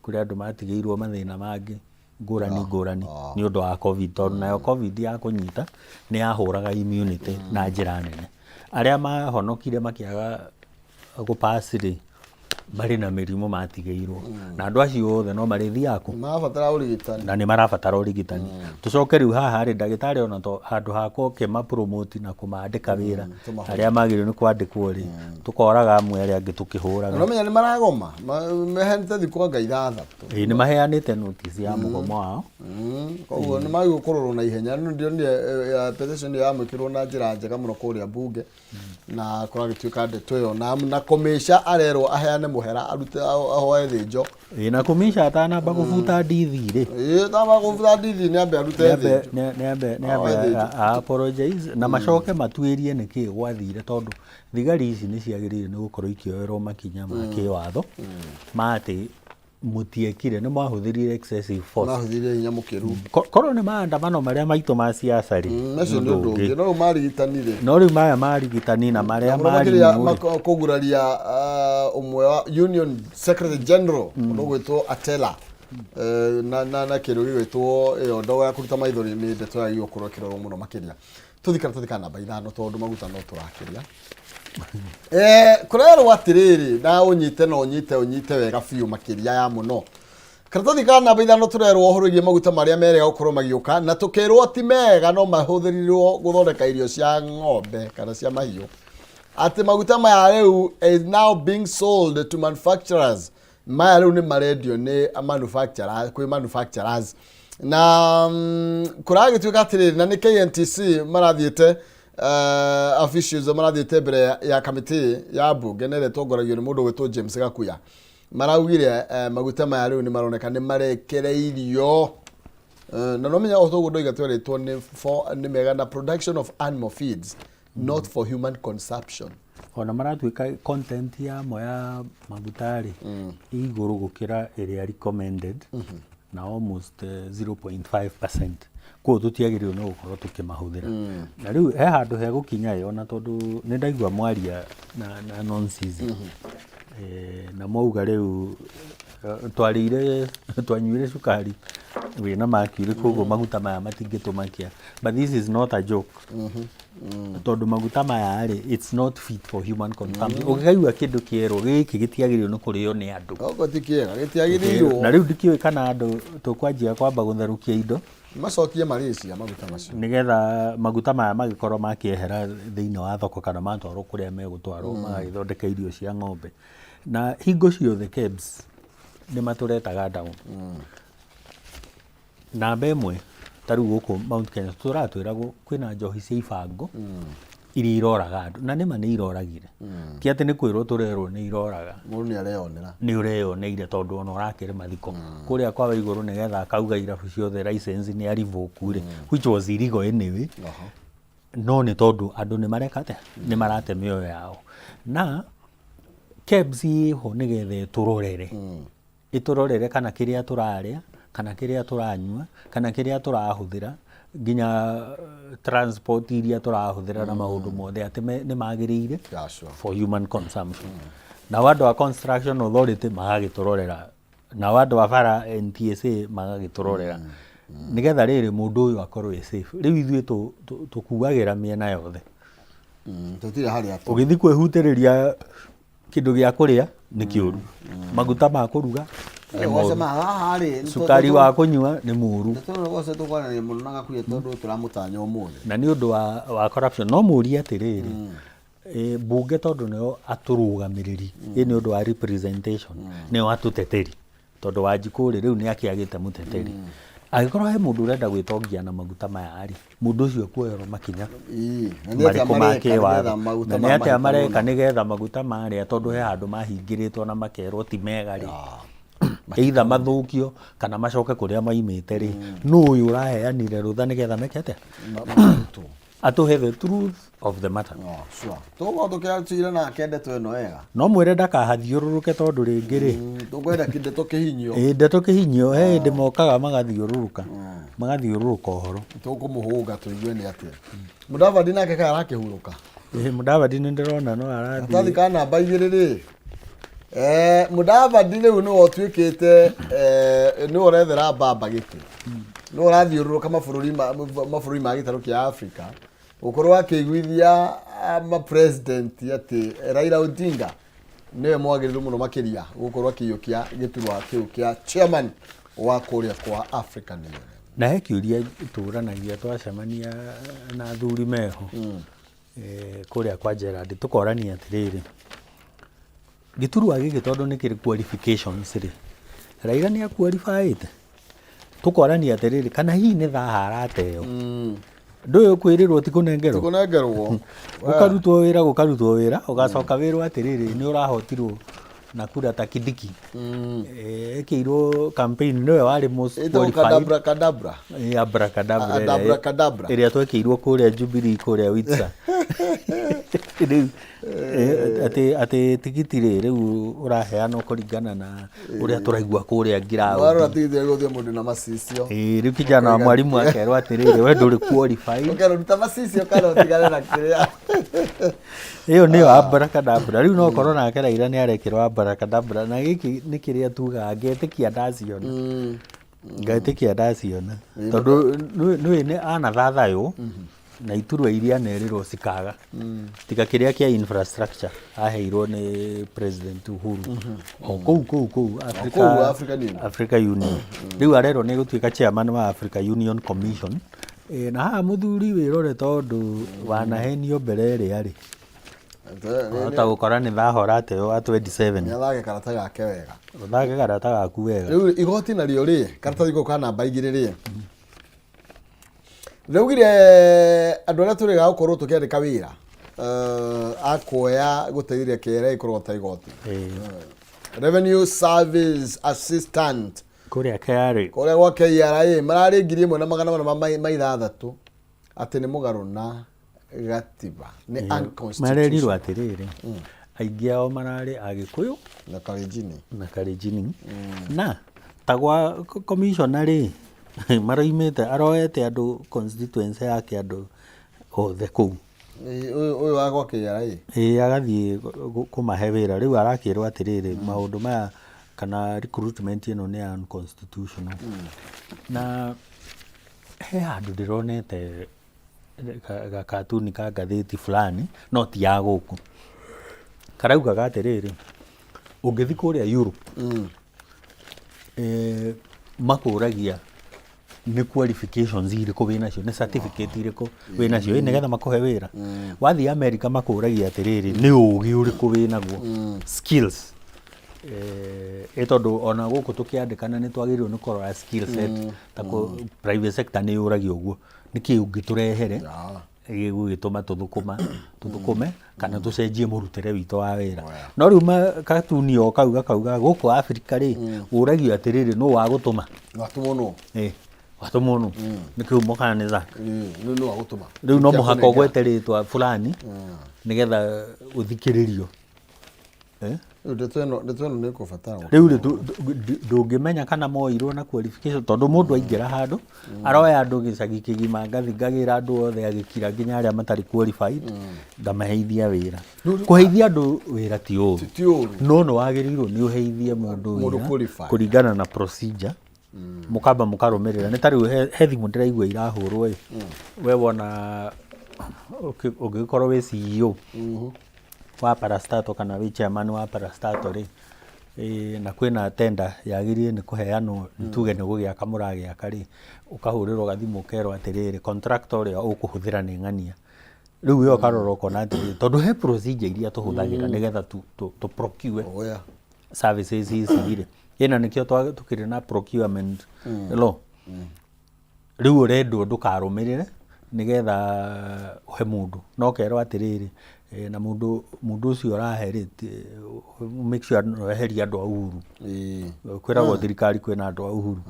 C: kũrĩ andũ matigĩirwo mathĩna mangĩ ngũrani ngũrani nĩ ũndũ wa COVID, tondũ nayo COVID ya kũnyita nĩ yahũraga immunity na njĩra nene. Arĩa mahonokire makĩaga gũpass rĩ, marĩ na mĩrimũ matigĩirwo, na andũ acio othe no marĩthiaga kũ?
B: Marabatara ũrigitani.
C: Na nĩ marabatara ũrigitani. Tũcoke rĩu haha rĩ, ndagĩtarĩ ona to handũ ha kũkĩma promote na kũmandĩka wĩra
B: tũmahũre.
C: Arĩa magĩrĩirwo nĩ kwandĩkwo rĩ, tũkoraga amwe arĩa angĩ tũkĩhũraga.
B: Na ũmenya nĩ maragoma. Meheanĩte thikũ anga 6.
C: Ĩĩ, nĩ maheanĩte notice ya mũgomo wao.
B: Koguo nĩ magĩrĩirwo kũrorwo na ihenya. Nĩ ndĩronire petition ĩyo yamũkĩrwo na njĩra njega mũno kũrĩa bunge, na kũragĩtuĩka ndeto ĩyo na kũmĩca arerwo aheane mũhera, arute ahoe thĩnjo.
C: Ĩĩ, na kũmĩca atanamba kũbuta ndithi rĩ,
B: Ĩĩ, tamba kũbuta ndithi nĩ ambe arute
C: nĩambe
B: thĩnjo.
C: Nĩambe
B: Ahoe thĩnjo.
C: a apologize na macoke matuĩrie nĩkĩ gwathire, tondũ thigari ici nĩ ciagĩrĩire nĩ gũkorwo ikĩoerwo makinya ma kĩwatho ma atĩ mũtiekire, nĩ mwahũthĩrire excessive force.
B: Mahũthĩrire hinya mũkĩru.
C: Korwo nĩ maandamano marĩa maitũ ma siasa rĩ,
B: Macio nĩ ũndũ ũngĩ, no rĩu marigitani rĩ,
C: no rĩu maya marigitani na marĩa
B: mũno makĩria
C: marimũ rĩ,
B: kũguraria ũmwe wa union secretary general ũndũ ũgwĩtwo Atela, na kĩndũ gĩgwĩtwo ĩyo ndogo ya kũruta maithori, nĩ ndeto yagĩrĩirwo gũkorwo ĩkĩrorwo mũno makĩria. Tũthikara tũthikara namba 5, tondũ maguta no tũrakĩria. Kũrerwo atĩrĩrĩ, na ũnyite na ũnyite ũnyite wega biũ makĩria ya mũno. Karatathi ka namba 5 tũrerwo ũhoro wĩgiĩ maguta marĩa merega gũkorwo magĩũka, na tũkerwo ti mega no mahũthĩrirwo gũthondeka irio cia ng'ombe kana cia mahiũ. Atĩ maguta maya rĩu is now being sold to manufacturers. Maya rĩu nĩ marendio nĩ manufacturers, kwĩ manufacturers. Na kũragĩtuĩka atĩrĩrĩ, na nĩ KNTC marathiĩte officials marathiĩte mbere ya kamĩtĩ ya mbunge na ĩrĩa ĩtongoragio nĩ mũndũ ũgwĩtwo James Gakuya. Maraugire maguta maya rĩu nĩ maroneka nĩ marekereirio. Na no menya o toguo ndoiga twerĩtwo nĩ for, nĩ mega na production of animal feeds, not for human consumption.
C: Ona maratuĩka content yamo ya maguta rĩ ĩ igũrũ gũkĩra ĩrĩa recommended na almost 0.5%, koguo tũtiagĩrĩirwo nĩ gũkorwo tũkĩmahũthĩra. Na rĩu he handũ hegũkinya ĩ, ona tondũ nĩ ndaigua mwaria na nonsense na mwauga rĩu twarĩire twanyuire cukari wĩna mercury, koguo maguta maya matingĩtũmakia, but this is not a joke, tondũ maguta maya rĩ, it's not fit for human consumption. Ũngĩkaigua kĩndũ kĩerwo gĩkĩ gĩtiagĩrĩirwo nĩ kũrĩo nĩ andũ,
B: Okorwo ti kĩega gĩtiagĩrĩirwo.
C: Na rĩu ndikĩũĩ kana andũ tũkwanjia kwamba gũtherũkia indo
B: macokie Malaysia maguta macio,
C: nĩgetha maguta maya magĩkorwo makĩehera thĩinĩ wa thoko kana matwarwo kũrĩa megũtwarwo magagĩthondeka irio cia ng'ombe. Na hingo ciothe KEBS nĩ matũretaga down. Namba 1, ta rĩu gũkũ Mount Kenya tũratwĩragwo kwĩna njohi cia ibango iria iroraga andũ, na nĩma nĩ iroragire. Ti atĩ nĩ kwĩrwo tũrerwo nĩ iroraga.
B: Mũndũ nĩ areyonera.
C: Nĩ ũreyoneire, tondũ ona ũrakĩrĩ mathiko kũrĩa kwa Waigũrũ nĩgetha akauga irabu ciothe license nĩ arivoku rĩ, which was illegal anyway, no nĩ tondũ andũ nĩ mareka atĩa, nĩ marate mĩoyo yao. Na KEBS ĩho nĩgetha ĩtũrorere, ĩtũrorere kana kĩrĩa tũrarĩa kana kĩrĩa tũranyua kana kĩrĩa tũrahũthĩra, nginya transport iria tũrahũthĩra na maũndũ mothe atĩ nĩ magĩrĩire for human consumption. Nao andũ a Construction Authority magagĩtũrorera, nao andũ a bara NTSA magagĩtũrorera, nĩgetha rĩrĩ mũndũ ũyũ akorwo e safe. Rĩu ithuĩ tũkuagĩra mĩena yothe.
B: Tũtirĩ harĩa
C: ũgĩthiĩ kwĩhutĩrĩria kĩndũ gĩa kũrĩa nĩ kĩũru, maguta ma kũruga nĩ moru,
B: haha rĩ,
C: cukari wa kũnyua nĩ mũru.
B: Ndeto tũkwaranĩria mũno na Gakuya tondũ tũramũtanya ũmũthĩ.
C: Na nĩ ũndũ wa corruption. No mũrie atĩrĩrĩ, mbunge tondũ nĩo atũrũgamĩrĩri, nĩ ũndũ wa representation, nĩo atũteteri, tondũ Wanjikũ rĩ, rĩu nĩ akĩagĩte mũteteri. Angĩkorwo he mũndũ ũrenda gwĩtongia na maguta maya rĩ, mũndũ ũcio kuoerwo makinya
B: Na nĩ atĩa
C: marĩkũ ma
B: mareka
C: kĩwatho?
B: nĩgetha maguta
C: Na nĩ
B: maya
C: atĩa mareka
B: mahĩtanwo?
C: Nĩgetha maguta marĩa, tondũ he handũ mahingĩrĩtwo na makerwo ti mega rĩ, either mathũkio kana macoke kũrĩa maimĩte rĩ, nũ ũyũ ũraheanire rũtha nĩgetha meke atĩa?
B: Marutwo.
C: Atũhe the truth of the matter.
B: Oh, sure. Tũgũkorwo tũkĩacira nake ndeto ĩno wega.
C: No mwĩre ndakahathiũrũrũke, tondũ rĩngĩ rĩ,
B: Tũkwenda kĩndeto kĩhinyio.
C: Ĩ, ndeto kĩhinyio, he hĩndĩ mokaga magathiũrũrũka magathiũrũrũka ũhoro.
B: Tũkũmũhũnga tũigue nĩ atĩa. Mudavadi nake kaĩ arakĩhurũka?
C: Ĩ, Mudavadi nĩ ndĩrona no arathiĩ.
B: Karatathi ka namba 2 rĩ, Mudavadi rĩu nĩwe ũtuĩkĩte nĩwe ũrethera mbamba gĩtĩ, nĩwe ũrathiũrũrũka mabũrũri ma gĩtarũ kĩa Afrika gũkorwo akĩiguithia ma-president atĩ Raila Odinga nĩwe mwagĩrĩru mũno makĩria gũkorwo akĩiyũkia gĩturwa kĩu kĩa chairman wa kũrĩa kwa African Union.
C: Na he kĩũria tũranagia twacemania na athuri meho kũrĩa kwa Gerard, tũkorania atĩrĩrĩ, gĩturwa gĩkĩ tondũ nĩ kĩrĩ qualifications rĩ, Raila nĩ aqualifyĩte? Tũkorania atĩrĩrĩ, kana hihi nĩ thaha arateo? Ndũĩ ũkwĩrĩrwo ti kũnengerwo.
B: Kũnengerwo.
C: Gũkarutwo wĩra, gũkarutwo wĩra, ũgacoka wĩrwo atĩrĩrĩ, nĩ ũrahotirwo na kura ta Kindiki. Ekĩirwo campaign nĩwe warĩ most
B: Ĩtagwo
C: qualified.
B: Kadabra kadabra.
C: Abracadabra ĩrĩa
B: Abracadabra.
C: Ĩrĩa twekĩirwo kũrĩa Jubilee kũrĩa Witsa. Rĩu atĩ tigiti rĩ, rĩu ũraheanwo kũringana na ũrĩa tũraigua kũrĩa
B: Warora
C: ground.
B: Tigiti gũthiĩ mũndũ na macicio.
C: Rĩu kijana wa mwalimu akerwo atĩrĩrĩ, we ndũrĩ qualified.
B: Ũkerwo ruta macicio kana ũtigane na kĩrĩa.
C: Ĩyo nĩyo abracadabra. Rĩu no korwo nake Raila nĩ arekĩrwo abracadabra, na gĩkĩ nĩ kĩrĩa tugaga, ngetĩkia ndaciona, ngetĩkia ndaciona, tondũ nĩũĩ nĩ anathathaywo. Na iturwa iria anerĩrwo cikaga tiga kĩrĩa kĩa infrastructure aheirwo nĩ President Uhuru o kũu kũu kũu Africa,
B: kũu African Union.
C: Africa Union. Rĩu arerwo nĩ gũtuĩka chairman wa Africa Union Commission. Ĩ, na haha mũthuri wĩrore tondũ wanahenio mbere ĩrĩa rĩ wahota gũkora nĩ thahora ateo wa 27.
B: Nĩ athake karata gake wega.
C: Ũthake karata gaku wega.
B: Rĩu igoti narĩo rĩ, karatathi kau ka namba 2 rĩ, rĩaugire andũ arĩa tũrĩga gũkorwo tũkĩandĩka wĩra akuoya gũteithĩrĩria KRA kũrogota igoti. Revenue Service Assistant
C: kũrĩa KRA.
B: Kũrĩa gwa KRA mararĩ 1406 atĩ nĩ mũgarũ na gatiba, nĩ unconstitutional.
C: Marerirwo atĩrĩrĩ, aingĩ ao mararĩ Agĩkũyũ
B: na Kalenjini.
C: Na Kalenjini. Na ta gwa commissioner rĩ, maroimĩte aroete andũ constituency yake, andũ othe kũu.
B: Ũyũ wa gwa KRA.
C: Ĩĩ, agathiĩ kũmahe wĩra. Rĩu arakĩrwo atĩrĩrĩ, maũndũ maya kana recruitment ĩno nĩ unconstitutional. Na he handũ ndĩronete gakatuni ka ngathĩti fulani, no ti ya gũkũ, karaugaga atĩrĩrĩ, ũngĩthiĩ kũrĩa Europe, makũragia nĩ qualifications irĩkũ wĩnacio, nĩ certificate irĩkũ wĩnacio, ĩ nĩgetha makũhe wĩra. Wathiĩ America makũragia atĩrĩrĩ, nĩ ũgĩ ũrĩkũ wĩnaguo, skills. Ĩ tondũ ona gũkũ tũkĩandĩkana nĩ twagĩrĩirwo nĩ kũrora skill set. Ta private sector nĩ yũragia ũguo, nĩkĩ ũngĩtũrehere gĩgũgĩtũma tũthũkũme kana tũcenjie mũrutĩre witũ wa wĩra? No rĩu katuni o kau gakauga gũkũ Afrika rĩ, ũragio atĩrĩrĩ, nũ wagũtũma?
B: Watũmwo nũ?
C: Ĩ, watũmwo nũ? Nĩ kĩhumo kana nĩ Zack?
B: Nĩ nũ wagũtũma?
C: Rĩu no
B: Nĩkĩ
C: mũhaka
B: akũnengera?
C: ũgwete rĩtwa fulani nĩgetha ũthikĩrĩrio. Eh?
B: Rĩu ndeto ĩno nĩ ĩkũbatara
C: Rĩu rĩ ndũngĩmenya kana moirwo na qualification, tondũ mũndũ aingĩra handũ aroya andũ gĩcagi kĩgima, ngathi ngagĩra andũ othe agĩkira nginya arĩa matarĩ qualified, ngamaheithia wĩra. Kũheithia andũ wĩra ti ũru.
B: Ti ũru.
C: No nĩ wagĩrĩirwo nĩ ũheithie mũndũ
B: Mũndũ
C: wĩra
B: qualified.
C: kũringana na procedure, mũkamba mũkarũmĩrĩra. Nĩ ta rĩu he thimũ ndĩraigua irahũrwo ĩ, we wona ũngĩgĩkorwo wĩ CEO wa parastatal kana wĩ chairman wa parastatal rĩ, na kwĩna tender yagĩrĩire nĩ kũheanwo, nĩ tuge nĩ gũgĩaka mũragĩaka rĩ, ũkahũrĩrwo gathimũ ũkerwo atĩrĩrĩ, contractor ũrĩa ũkũhũthĩra nĩ ng'ania. Rĩu we ũkarora ũkona atĩrĩrĩ, tondũ he procedure iria tũhũthagĩra nĩgetha tu procure services ici rĩ, ĩna nĩkĩo tũkĩrĩ na procurement law. Rĩu ũrendwo ndũkarũmĩrĩre nĩgetha ũhe mũndũ, no ũkerwo atĩrĩrĩ, na mũndũ ũcio ũrahe rĩ, make sure nĩweheria andũ a Uhuru. Kwĩragwo thirikari kwĩna andũ a Uhuru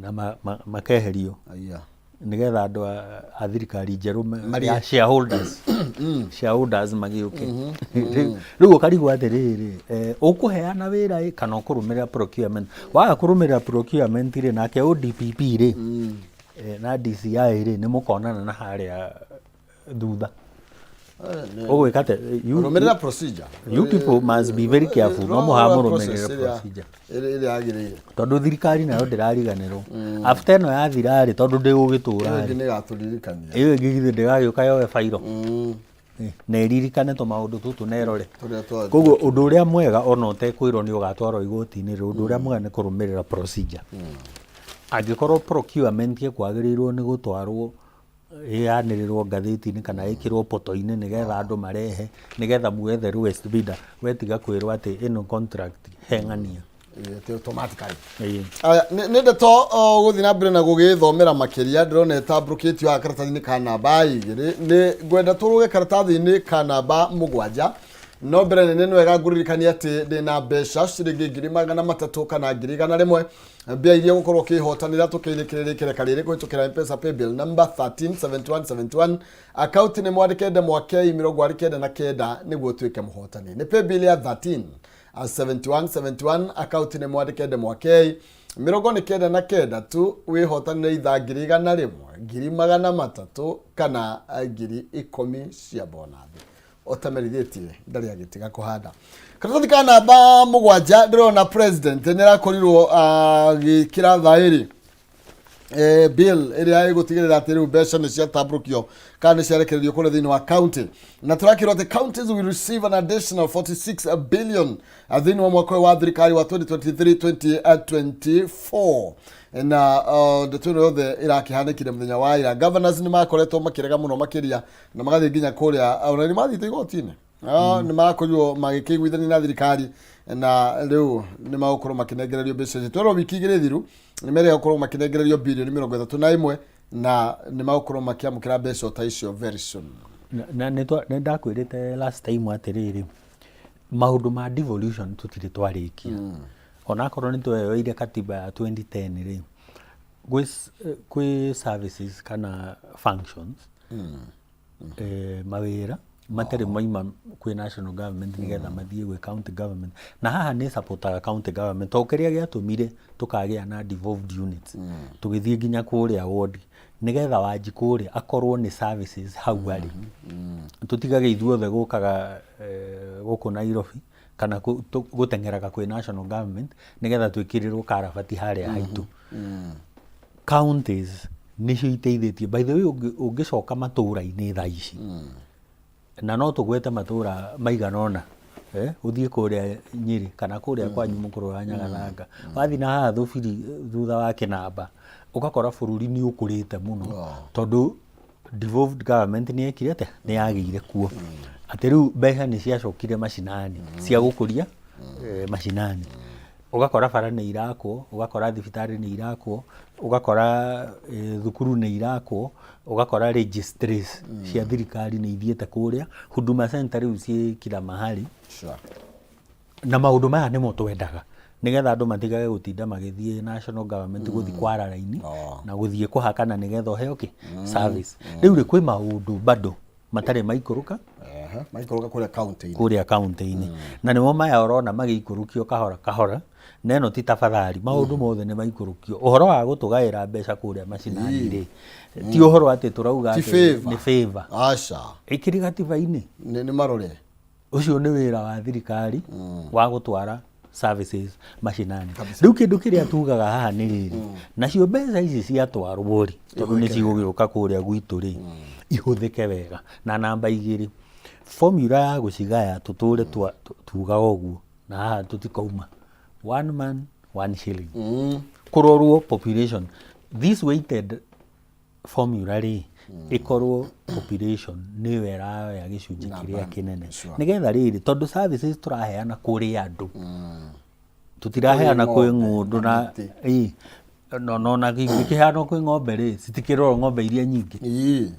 C: na makeherio nĩgetha andũ a thirikari njerũ
B: Marĩe.
C: ya shareholders magĩũke. Rĩu ũkarigwo atĩrĩrĩ, ũkũheana wĩra ĩ kana ũkũrũmĩrĩra procurement? Waga kũrũmĩrĩra procurement rĩ, nake ODPP rĩ, na DCI rĩ, nĩ mũkonana na harĩa thutha. Ũgwĩka atĩa?
B: Rũmĩrĩra procedure.
C: You people must be very careful. No mũhaka mũrũmĩrĩre procedure.
B: Ĩrĩa yagĩrĩire.
C: Tondũ thirikari nayo ndĩrariganĩrwo after ĩno yathira rĩ, tondũ ndĩgũgĩtũra
B: Ĩyo
C: rĩ.
B: ĩngĩ nĩ ĩgatũririkania.
C: Ĩyo ĩngĩ githĩ ndĩgagĩũka yoe bairo na ĩririkane tũmaũndũ tũtũ na ĩrore?
B: Tũrĩa twa
C: Koguo ũndũ ũrĩa mwega, ona ũtekwĩrwo nĩ ũgatwarwo igoti-inĩ rĩ, ũndũ ũrĩa mwega nĩ kũrũmĩrĩra procedure. Angĩkorwo procurement ĩkwagĩrĩirwo nĩ gũtwarwo ĩanĩrĩrwo ngathĩti-inĩ kana ĩkĩrwo poto-inĩ nĩgetha andũ marehe nĩgetha muethe lowest bidder, we tiga kwĩrwo atĩ ĩno contract he ng'ania.
B: Ĩ, atĩ automatically.
C: Ĩĩ.
B: Aya, nĩ ndeto gũthiĩ na mbere na gũgĩthomera makĩria ndĩrona ĩtambũrũkĩtio haha karatathi-inĩ ka namba 2. Nĩ ngwenda tũrũge karatathi-inĩ ka namba 7, no mbere nene nĩ wega ngũririkania atĩ ndĩna mbeca ciringi 300,000 kana 100,000, mbia iria ũgũkorwo ũkĩhotanĩra tũkĩrĩkĩrĩria ikereka rĩrĩ kũhĩtũkĩra M-Pesa paybill number 137171, akaunti nĩ mwandĩke ndemwa K 99 nĩguo ũtuĩke mũhotani. Nĩ paybill ya 13 7171, akaunti nĩ mwandĩke ndemwa K 99 tu, wĩhotanĩre ithaa 100,000, 300,000 kana 10,000 cia bonathi. Ũtamerithĩtie ndarĩ agĩtiga kũhanda. Karatathi ka namba 7, ndĩrona president nĩ arakorirwo agĩkĩra thaĩri. Bill ĩrĩa ĩgũtigĩrĩra atĩ rĩu mbeca nĩ ciatambũrũkio kana nĩ ciarekererio kũrĩa thĩinĩ wa county, na tũrakĩrwo atĩ counties will receive an additional 46 billion thĩinĩ wa mwaka ũyũ wa thirikari wa 2023-2024. Na ndeto ĩno yothe ĩrakĩhanĩkire mũthenya wa ira. Governors nĩ makoretwo makĩrega mũno makĩria na magathiĩ nginya kũrĩa, ona nĩ mathiĩte igoti-inĩ. Nĩ marakorirwo magĩkĩiguithania na thirikari na rĩu nĩ magũkorwo makĩnengererio mbeca icio. Twerwo wiki 2 thiru nĩ merĩga gũkorwo makĩnengererio birioni 31 na nĩ magũkorwo makĩamũkĩra mbeca o ta icio very soon.
C: Na nĩ ndakwĩrĩte last time atĩrĩrĩ, maũndũ ma devolution tũtirĩ twarĩkia. Onakorwo nĩ tweyoeire katiba ya 2010 rĩ, kwĩ services kana functions, mawĩra matarĩ maima kwĩ national government nĩgetha mathiĩ gwĩ county government. Na haha nĩ supportaga county government, tondũ kĩrĩa gĩatũmire tũkagĩa na devolved units, tũgĩthiĩ nginya kũrĩa ward, nĩgetha wanji kũrĩa akorwo nĩ services hau arĩ, tũtigage ithuothe gũkaga gũkũ Nairobi kana gũteng'eraga kwĩ national government nĩgetha twĩkĩrĩrwo karabati harĩa haitũ. Counties nĩcio iteithĩtie. By the way, ũngĩcoka matũũra-inĩ thaa ici, na no tũgwete matũũra maigana ũna, ũthiĩ kũrĩa Nyĩrĩ kana kũrĩa kwanyu mũkũrũ wa Nyagathanga, wathiĩ na haha Thũbiri thutha wa Kĩnamba, ũgakora bũrũri nĩ ũkũrĩte mũno, tondũ devolved government nĩ yekire atĩa? Nĩ yagĩire kuo atĩ rĩu mbeca nĩ ciacokire macinani cia gũkũria macinani. Ũgakora bara nĩ irakwo, ũgakora thibitarĩ nĩ irakwo, ũgakora thukuru nĩ irakwo, ũgakora registries cia thirikari nĩ ithiĩte kũrĩa, Huduma Center rĩu ciĩ kila mahali. Na maũndũ maya nĩmo twendaga, nĩgetha andũ matigage gũtinda magĩthiĩ national government gũthiĩ kwara raini na gũthiĩ kũhakana nĩgetha ũheo kĩ service. Rĩu rĩ, kwĩ maũndũ bado matarĩ maikũrũka.
B: Ehe, maikũrũka kũrĩa county-inĩ.
C: Kũrĩa county-inĩ, na nĩmo maya ũrona magĩikũrũkio kahora kahora. Na ĩno ti tafadhali, maũndũ mothe nĩ maikũrũkio. Ũhoro wa gũtũgaĩra mbeca kũrĩa macinani rĩ, ti ũhoro atĩ tũrauga
B: Ti
C: atĩ
B: favor.
C: Nĩ favor.
B: Aca.
C: Ĩkĩrĩ gatiba-inĩ.
B: Nĩ marore.
C: Ũcio nĩ wĩra wa thirikari wa gũtwara services macinani. Rĩu kĩndũ kĩrĩa tugaga haha nĩ rĩrĩ, nacio mbeca ici ciatwarwo rĩ, tondũ nĩ cigũgĩũka kũrĩa gwitũ rĩ, ihũthĩke wega. Na namba 2, formula ya gũcigaya, tũtũre tugaga ũguo na haha tũtikauma, one man one shilling, kũrorwo population. This weighted formula rĩ, ĩkorwo population nĩyo ĩraoya gĩcunjĩ kĩrĩa kĩnene, nĩgetha rĩrĩ, tondũ services tũraheana kũrĩ andũ, tũtiraheana kwĩ ng'ũndũ na
B: mĩtĩ.
C: Ĩ, no na gĩkĩheanwo kwĩ ng'ombe rĩ, citikĩrorwo ng'ombe iria nyingĩ.
B: Ii,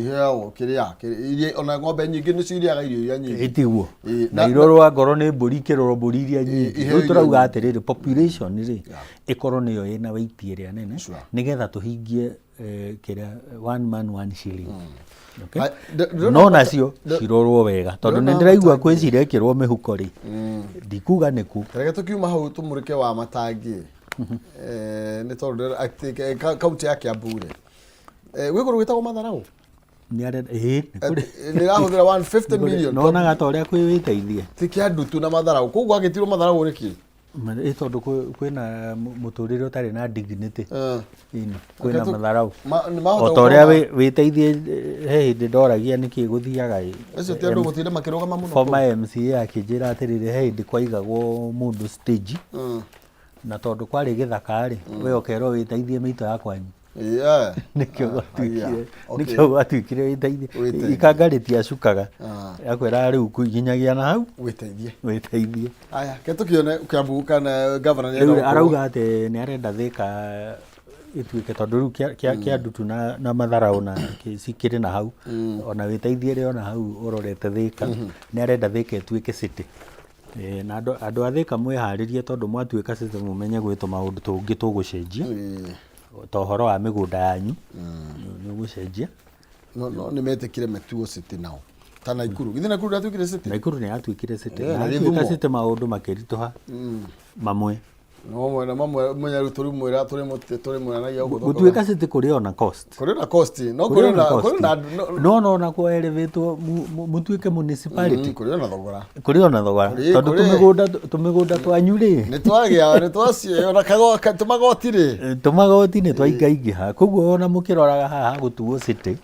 B: iheagwo kĩrĩa iria, ona ng'ombe nyingĩ nĩ cirĩaga irio iria nyingĩ.
C: Ĩtiguo?
B: Ĩ,
C: na irorwo angorwo nĩ mbũri, ikĩrorwo mbũri iria nyingĩ.
B: Iheo
C: Rĩu tũrauga
B: iria.
C: Atĩrĩrĩ, population rĩ, ĩkorwo nĩyo ĩna weight ĩrĩa nene, nĩgetha tũhingie kĩrĩa one man one shilling. Okay?
B: Ai, ndĩrona
C: No nacio cirorwo wega, tondũ nĩ
B: ndĩrona
C: ndĩraigua kwĩ cirekĩrwo mĩhuko rĩ, ndikuga nĩku.
B: Reke tũkiuma hau tũmũrĩke wa matangi, nĩ tondũ kaunti ya Kiambu rĩ, gwĩ kũndũ gwĩtagwo Matharau.
C: Nĩ arenda, ĩĩ, nĩ kũrĩ.
B: Nĩ ĩrahũthĩra 150 million.
C: Nonaga ta ũrĩa kwĩ wĩteithie.
B: Ti Kĩandutu na Matharau kũu gwagĩtirwo Matharau nĩkĩ?
C: Ĩ, tondũ kwĩna mũtũrĩre ũtarĩ na dignity. Ĩni, kwĩna matharau.
B: Nĩ mahota
C: O ta ũrĩa
B: gũkorwo
C: wĩteithie. He hĩndĩ ndoragia nĩkĩ gũthiaga ĩ.
B: Acio ti andũ gũtinda makĩrũgama mũno.
C: Former MCA akĩnjĩra atĩrĩrĩ, he hĩndĩ kwaigagwo mũndũ stage, na tondũ kwarĩ gĩthaka rĩ, we ũkerwo wĩteithie mĩito ya kwanyu. Nĩkĩo gwatuĩkire, nĩkĩo gwatuĩkire wĩteithie.
B: Wĩteithie.
C: Ikanga rĩtiacukaga, akwĩraga rĩu nginyagia na hau.
B: Wĩteithie.
C: Wĩteithie.
B: Aya, ke tũkĩone Kiambu kana governor nĩ
C: Rĩu
B: arenda gũkorwo-
C: arauga atĩ nĩ arenda Thĩka ĩtuĩke, tondũ rĩu Kĩandutu na Matharau na cikĩrĩ na hau, ona wĩteithie rĩ, ona hau ũrorete Thĩka, nĩ arenda Thĩka ĩtuĩke city. Na andũ a Thĩka mwĩharĩrie, tondũ mwatuĩka city mũmenye gwĩ tũmaũndũ tũngĩ tũgũcenjia, ta ũhoro wa mĩgũnda yanyu nĩ ũgũcenjia.
B: No nĩ metĩkire metuo city nao ta Naikuru. Githĩ Naikuru ndatuĩkire city?
C: Naikuru nĩ yatuĩkire city.
B: Na
C: na
B: Gĩthumo.
C: yatuĩka city maũndũ makĩritũha mamwe.
B: No mwena mamwe menya rĩu tũrĩ mwĩra tũrĩ mwĩranagia ũguo thogora.
C: Gũtuĩka city kũrĩ ona cost.
B: Kũrĩ na cost, no
C: Kũrĩ
B: kũrĩ
C: ona
B: na
C: cost.
B: kũrĩ na
C: no no ona kwa elevate mũtuĩke municipality.
B: Kũrĩ ona thogora.
C: Kũrĩ ona thogora tondũ tũmĩgũnda twanyu rĩ,
B: nĩ twagĩa nĩ twacio ona tũmagoti rĩ.
C: Tũmagoti nĩ twaingaingĩha, koguo ona mũkĩroraga haha gũtuo city,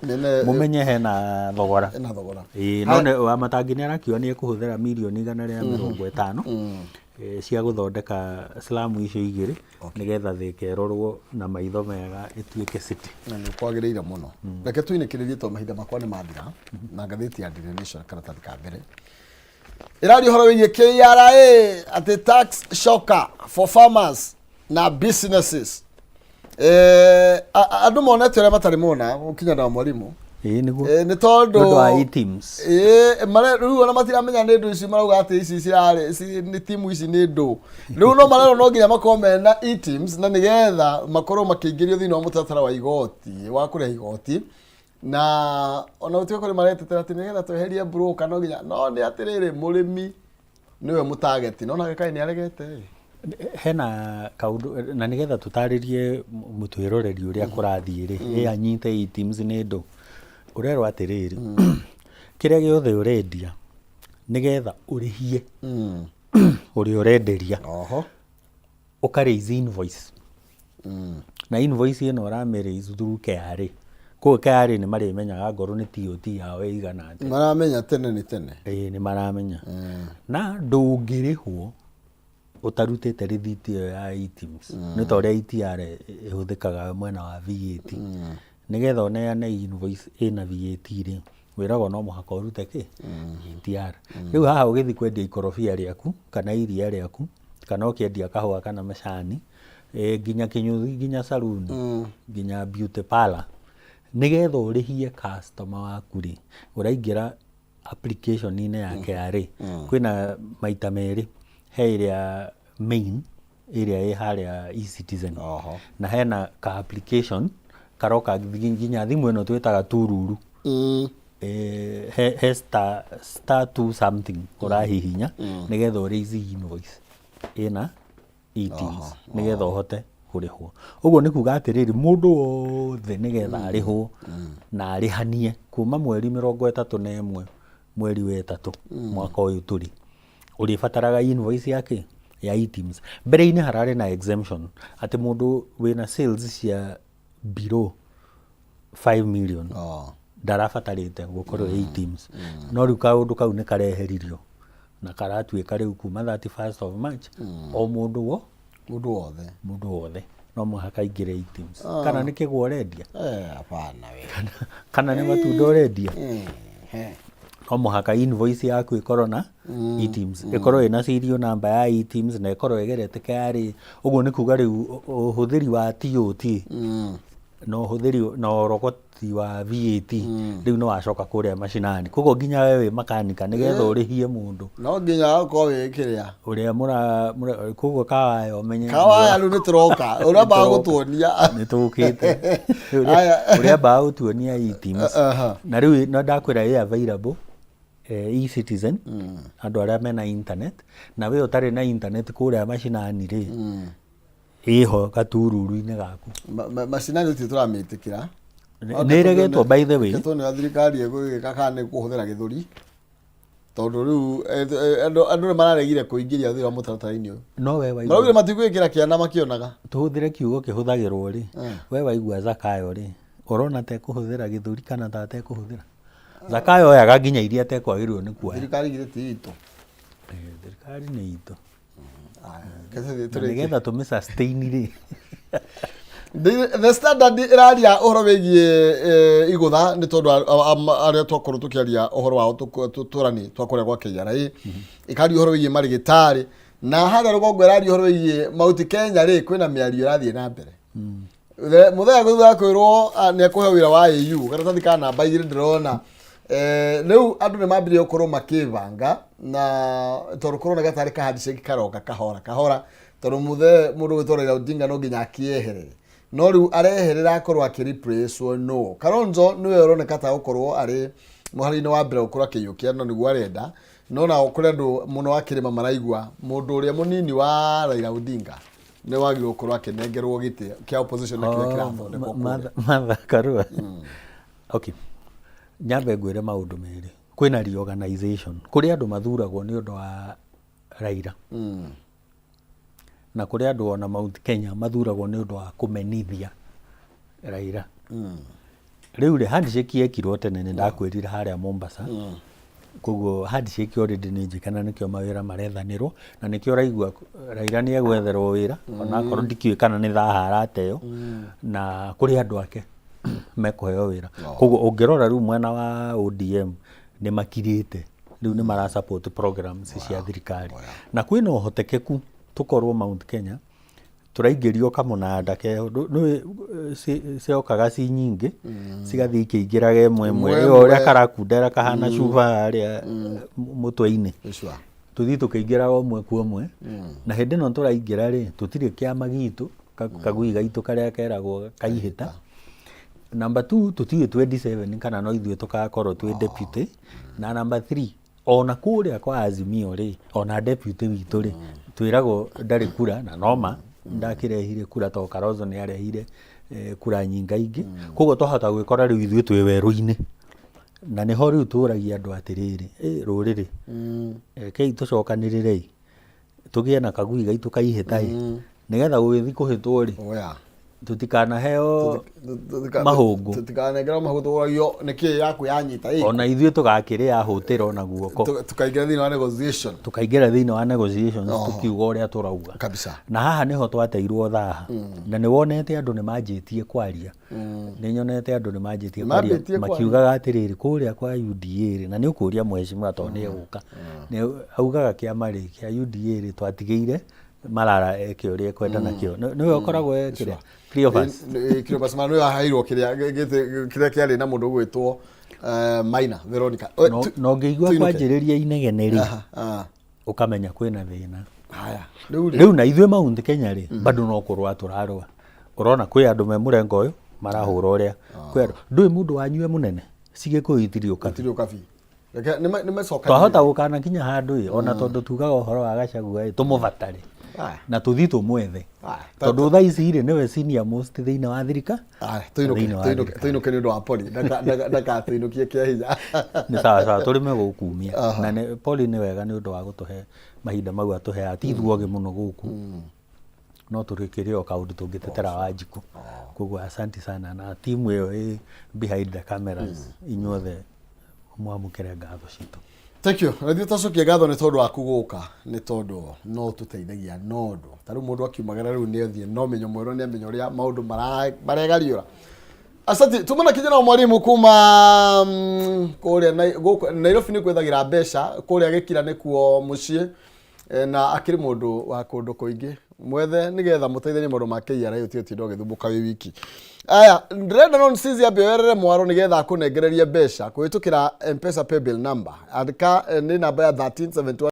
C: mũmenye hena thogora.
B: Ĩna thogora.
C: Ĩĩ, no nĩ Wamatangi nĩ arakiuga nĩ ekũhũthĩra mirioni 150 cia gũthondeka slum icio igĩrĩ nĩgetha Thĩka ĩrorwo na maitho mega, ĩtuĩke city.
B: Na nĩ kwagĩrĩire mũno. Reke tũinĩkĩrĩrie tondũ mahinda makwa nĩ mathira na ngathĩti ya Daily Nation karatathi ka mbere ĩraria ũhoro wĩgiĩ KRA, atĩ tax shocker for farmers na businesses. Andũ monete ũrĩa matarĩ mona gũkinya na mwarimu.
C: Ĩĩ, nĩguo.
B: Nĩ tondũ
C: Nĩ ũndũ wa e-TIMS.
B: Ĩĩ, rĩu ona matiramenya nĩ ndũ ici marauga atĩ ici cirarĩ nĩ timu ici nĩ ndũ rĩu no marerwo no nginya makorwo mena e-TIMS na nĩgetha makorwo makĩingĩrio thĩinĩ wa mũtaratara wa igoti wa kũrĩha igoti, na ona gũtuĩka kũrĩ maretetera atĩ nĩgetha tweherie broker no nginya, no nĩ atĩrĩrĩ, mũrĩmi nĩwe mũtageti, no nake kaĩ nĩ aregete ĩ.
C: Hena kaũndũ na nĩgetha tũtarĩrie mũtwĩroreri ũrĩa kũrathiĩ rĩ, ĩ anyite e-TIMS nĩ ndũ ũrerwo atĩrĩrĩ, kĩrĩa gĩothe ũrendia nĩgetha ũrĩhie ũrĩa ũrenderia, ũka raise invoice, na invoice ĩno ũramĩ raise through KRA. Koguo KRA nĩ marĩmenyaga ngorwo nĩ TOT yao ĩigana atĩa.
B: Maramenya tene nĩ tene.
C: Ĩĩ, nĩ maramenya, na ndũngĩrĩhwo ũtarutĩte rĩthiti ĩyo ya e-TIMS. Nĩ ta ũrĩa ETR ĩhũthĩkaga mwena wa VAT. Nĩgetha ũneane invoice ĩna VAT rĩ, wĩragwo no mũhaka ũrute kĩ ETR. Rĩu haha ũgĩthiĩ kwendia ikorobia rĩaku kana iria rĩaku kana ũkĩendia kahũa kana macani, nginya kĩnyũthi, nginya saruni, nginya beauty parlour, nĩgetha ũrĩhie customer waku rĩ, ũraingĩra application-inĩ ya KRA. Kwĩna maita merĩ, he ĩrĩa main ĩrĩa ĩ harĩa eCitizen, na hena ka application karoka nginya thimũ ĩno twĩtaga tururu. He star, star two something ũrahihinya nĩgetha ũ raise invoice ĩna e-TIMS nĩgetha ũhote kũrĩhwo. Ũguo nĩ kuga atĩrĩrĩ, mũndũ wothe nĩgetha arĩhwo na arĩhanie kuma mweri 31 mweri wa ĩtatũ mwaka ũyũ tũrĩ, ũrĩbataraga invoice yake ya e-TIMS. Mbere-inĩ hararĩ na exemption atĩ mũndũ wĩna sales cia below 5 million ndarabatarĩte gũkorwo e-TIMS, no rĩu kaũndũ kau nĩ kareheririo na karatuĩka rĩu kuma 31st of March o mũndũ wo
B: Mũndũ wothe.
C: Mũndũ wothe no mũhaka aingĩre e-TIMS, kana nĩ kĩgwa ũrendia,
B: Hapana we.
C: kana nĩ matunda ũrendia, no mũhaka invoice yaku ĩkorwo na e-TIMS, ĩkorwo ĩna serial number ya e-TIMS na ĩkorwo ĩgerete KRA. Ũguo nĩ kuga rĩu ũhũthĩri wa TOT na ũhũthĩri na ũrogoti wa VAT rĩu nĩ wacoka kũrĩa macinani. Koguo nginya we wĩ makanika, nĩgetha ũrĩhie mũndũ,
B: No nginya ũkorwo wĩ kĩrĩa
C: ũrĩa mũra koguo kawaya ũmenye
B: Kawaya rĩu nĩ tũroka ũrĩa mbaga gũtuonia.
C: Nĩ tũkĩte.
B: Aya.
C: Ũrĩa mbaga gũtuonia e-TIMS. Na rĩu no ndakwĩra ĩ available eCitizen, andũ arĩa mena internet, na we ũtarĩ na internet kũrĩa macinani rĩ, ĩho gatururu-inĩ gaku.
B: Macinani tũtirĩ tũramĩtĩkĩra.
C: Nĩ ĩregetwo, by the way.
B: Tuone ũrĩa thirikari ĩgũgĩka kana nĩ kũhũthĩra gĩthũri, tondũ rĩu andũ nĩ mararegire kũingĩria thĩinĩ wa mũtaratara-inĩ ũyũ.
C: No we waigua
B: Maraugire matigwĩkĩra kĩana makĩonaga.
C: Tũhũthĩre kiugo kĩhũthagĩrwo rĩ, we waigua Zakayo rĩ, ũrona ta ekũhũthĩra gĩthũri kana ta atekũhũthĩra? Zakayo oyaga nginya iria atekwagĩrĩirwo nĩ kuoya.
B: Thirikari githĩ ti itũ?
C: Thirikari nĩ itũ.
B: Aya, reke tũthiĩ
C: Na
B: tũrĩkie.
C: nĩgetha tũmĩ sustain rĩ.
B: The Standard ĩraria ũhoro wĩgiĩ igũtha nĩ tondũ arĩa twakorwo tũkĩaria ũhoro wao tũrani twa kũrĩa gwa KRA, ĩkaria ũhoro wĩgiĩ marĩgĩtarĩ, na harĩa rũgongo ĩraria ũhoro wĩgiĩ Mount Kenya rĩ, kwĩna mĩario ĩrathiĩ na mbere. Mũthenya thutha wa kwĩrwo nĩ ekũheo wĩra wa AU, karatathi ka namba 2 ndĩrona. Rĩu andũ nĩ mambĩrĩria gũkorwo makĩbanga na tondũ kũroneka tarĩ ka handshake karoka kahora kahora, tondũ mũthee mũndũ gwĩtwo Raila Odinga no nginya akĩeherere, no rĩu areherera akorwo akĩ replace no Kalonzo nĩwe ũroneka ta gũkorwo arĩ mũhari-inĩ wa mbere gũkorwo akĩiyũkia, no nĩguo arenda. No nao kũrĩ andũ mũno akĩrĩma maraigua mũndũ ũrĩa mũnini wa Raila Odinga. Nĩ wagĩrĩirwo gũkorwo akĩnengerwo gĩtĩ kĩa opposition na kĩrĩa kĩrathondekwo kũrĩa.
C: Martha Karua. Okay, nyambe ngwĩre maũndũ merĩ. Kwĩna reorganization, kũrĩ andũ mathuragwo nĩ ũndũ wa Raila na kũrĩ andũ ona Mount Kenya mathuragwo nĩ ũndũ wa kũmenithia Raila. Rĩu rĩ, handshake yekirwo tene, nĩ ndakwĩrire harĩa Mombasa. Koguo handshake already nĩ njĩke, na nĩkĩo mawĩra marethanĩrwo, na nĩkĩo ũraigua Raila nĩ egwetherwo wĩra, onakorwo ndikĩũĩ kana nĩ thaha arateo, na kũrĩ andũ ake mekũheo wĩra. Koguo ũngĩrora rĩu mwena wa ODM nĩ makirĩte, rĩu nĩ mara support programs cia thirikari, na kwĩna ũhotekeku tũkorwo Mount Kenya tũraingĩrio kamũnanda keho. Nĩũĩ ciokaga ci nyingĩ, cigathiĩ ikĩingĩraga ĩmwe ĩmwe.
B: Ĩmwe.
C: Ĩyo ũrĩa
B: Ĩmwe.
C: karakundera kahana cuba harĩa mũtwe-inĩ.
B: Sure.
C: Tũthiĩ tũkĩingĩraga ũmwe kwa ũmwe, na hĩndĩ ĩno tũraingĩra rĩ, tũtirĩ kĩama gitũ, kagui gaitũ karĩa keragwo kaihĩta. Number two, tũtiũĩ 27 kana no ithuĩ tũgakorwo twĩ deputy. Na number three, ona kũrĩa kwa Azimio rĩ, ona deputy witũ rĩ, twĩragwo ndarĩ kura, na noma ndakĩrehire kura tondũ Kalonzo nĩ arehire kura nyingaingĩ. Koguo twahota gwĩkora rĩu ithuĩ twĩ werũ-inĩ, na nĩho rĩu tũragia andũ atĩrĩrĩ, rũrĩrĩ, rekei tũcokanĩrĩrei, tũgĩe na kagui gaitũ kaihĩta ĩ, nĩgetha gũgĩthiĩ kũhĩtwo rĩ,
B: Oya.
C: tũtikanaheo mahũngũ.
B: Tũtikanengerwo mahũngũ tũgũragio nĩkĩ yaku yanyita ĩ.
C: Ona ithuĩ tũgakĩrĩa hũtĩro na guoko.
B: Tukaingĩra thĩinĩ wa negotiation.
C: Tukaingĩra thĩinĩ wa negotiations tukiuga ũrĩa tũrauga.
B: Kabisa.
C: Na haha nĩho twateirwo thaha, na nĩ wonete andũ nĩ manjĩtie kwaria, nĩ nyonete andũ nĩ manjĩtie kwaria.
B: Mambĩtie kwaria.
C: Makiugaga atĩrĩrĩ, kũrĩa kwa UDA rĩ, na nĩ ũkũria mheshimiwa tondũ nĩ egũka, nĩ augaga kĩama rĩ kĩa UDA rĩ, twatigĩire Marara eke ũrĩa ekwenda nakĩo. Nĩwe ũkoragwo ekĩrĩa Cleophas.
B: Cleophas Malala nĩwe aheirwo kĩrĩa gĩtĩ kĩrĩa kĩarĩ na mũndũ ũgwĩtwo Maina Veronica.
C: Na ũngĩigua
B: Tuinũke.
C: kwanjĩrĩria inegene rĩ,
B: Aha, ah.
C: ũkamenya kwĩna thĩna.
B: Haya, rĩu rĩ
C: Rĩu na ithuĩ Mount Kenya rĩ, bado no kũrũa tũrarũa. Ũrona kwĩ andũ me mũrengo ũyũ marahũra ũrĩa, kwĩ andũ ndũĩ mũndũ wanyu e mũnene cigĩkũyũ itirĩ ũkabi.
B: Gũtirĩ ũkabi. Reke nĩmacokanĩrĩre.
C: Twahota gũkana kinya handũ ĩ, ona tondũ tugaga ũhoro wa Gachagua ĩ, tũmũbatare
B: Aya.
C: na tũthiĩ tũmwethe,
B: Aya.
C: tondũ thaa ici rĩ, nĩwe senior most thĩinĩ wa thirika.
B: Aya, tũinũke.
C: Thĩinĩ wa
B: Tũinũke.
C: thirikari.
B: Tũinũke nĩ ũndũ wa Poli. Ndakatũinũkie kĩa hinya.
C: Nĩ sawa sawa, tũrĩme gũkumia na nĩ Poli nĩ wega nĩ ũndũ wa gũtũhe mahinda mau atũheaga, ti ithuogĩ mũno gũkũ, no tũrĩkĩrĩ o kaũndũ tũngĩtetera Wanjikũ. Koguo asanti sana na timu ĩyo ĩ behind the cameras, inyuothe mwamũkĩre ngatho citũ.
B: Thank you. Na ithuĩ twacokia ngatho nĩ tondũ waku gũka, nĩ tondũ no tũteithagia no ũndũ. Ta rĩu mũndũ akiumagara rĩu nĩ athiĩ no menyo mwerũ, nĩ amenya ũrĩa maũndũ maregariũra. Asante, tuma na kijana wa mwalimu kuma kũrĩa gũkũ Nairobi nĩ kwethagĩra mbeca, kũrĩa Gĩkira nĩkuo mũciĩ. Na akĩrĩ mũndũ wa kũndũ kũingĩ, mwethe nĩgetha mũteithanie maũndũ ma KRA, ũtige ũtinda ũgĩthumbũka wĩ wiki. Aya, ndĩrenda non sisi ambe oyerere mwaro nĩgetha akũnengererie mbeca kũhĩtũkĩra M-Pesa paybill number. Andĩka nĩ namba ya 1371.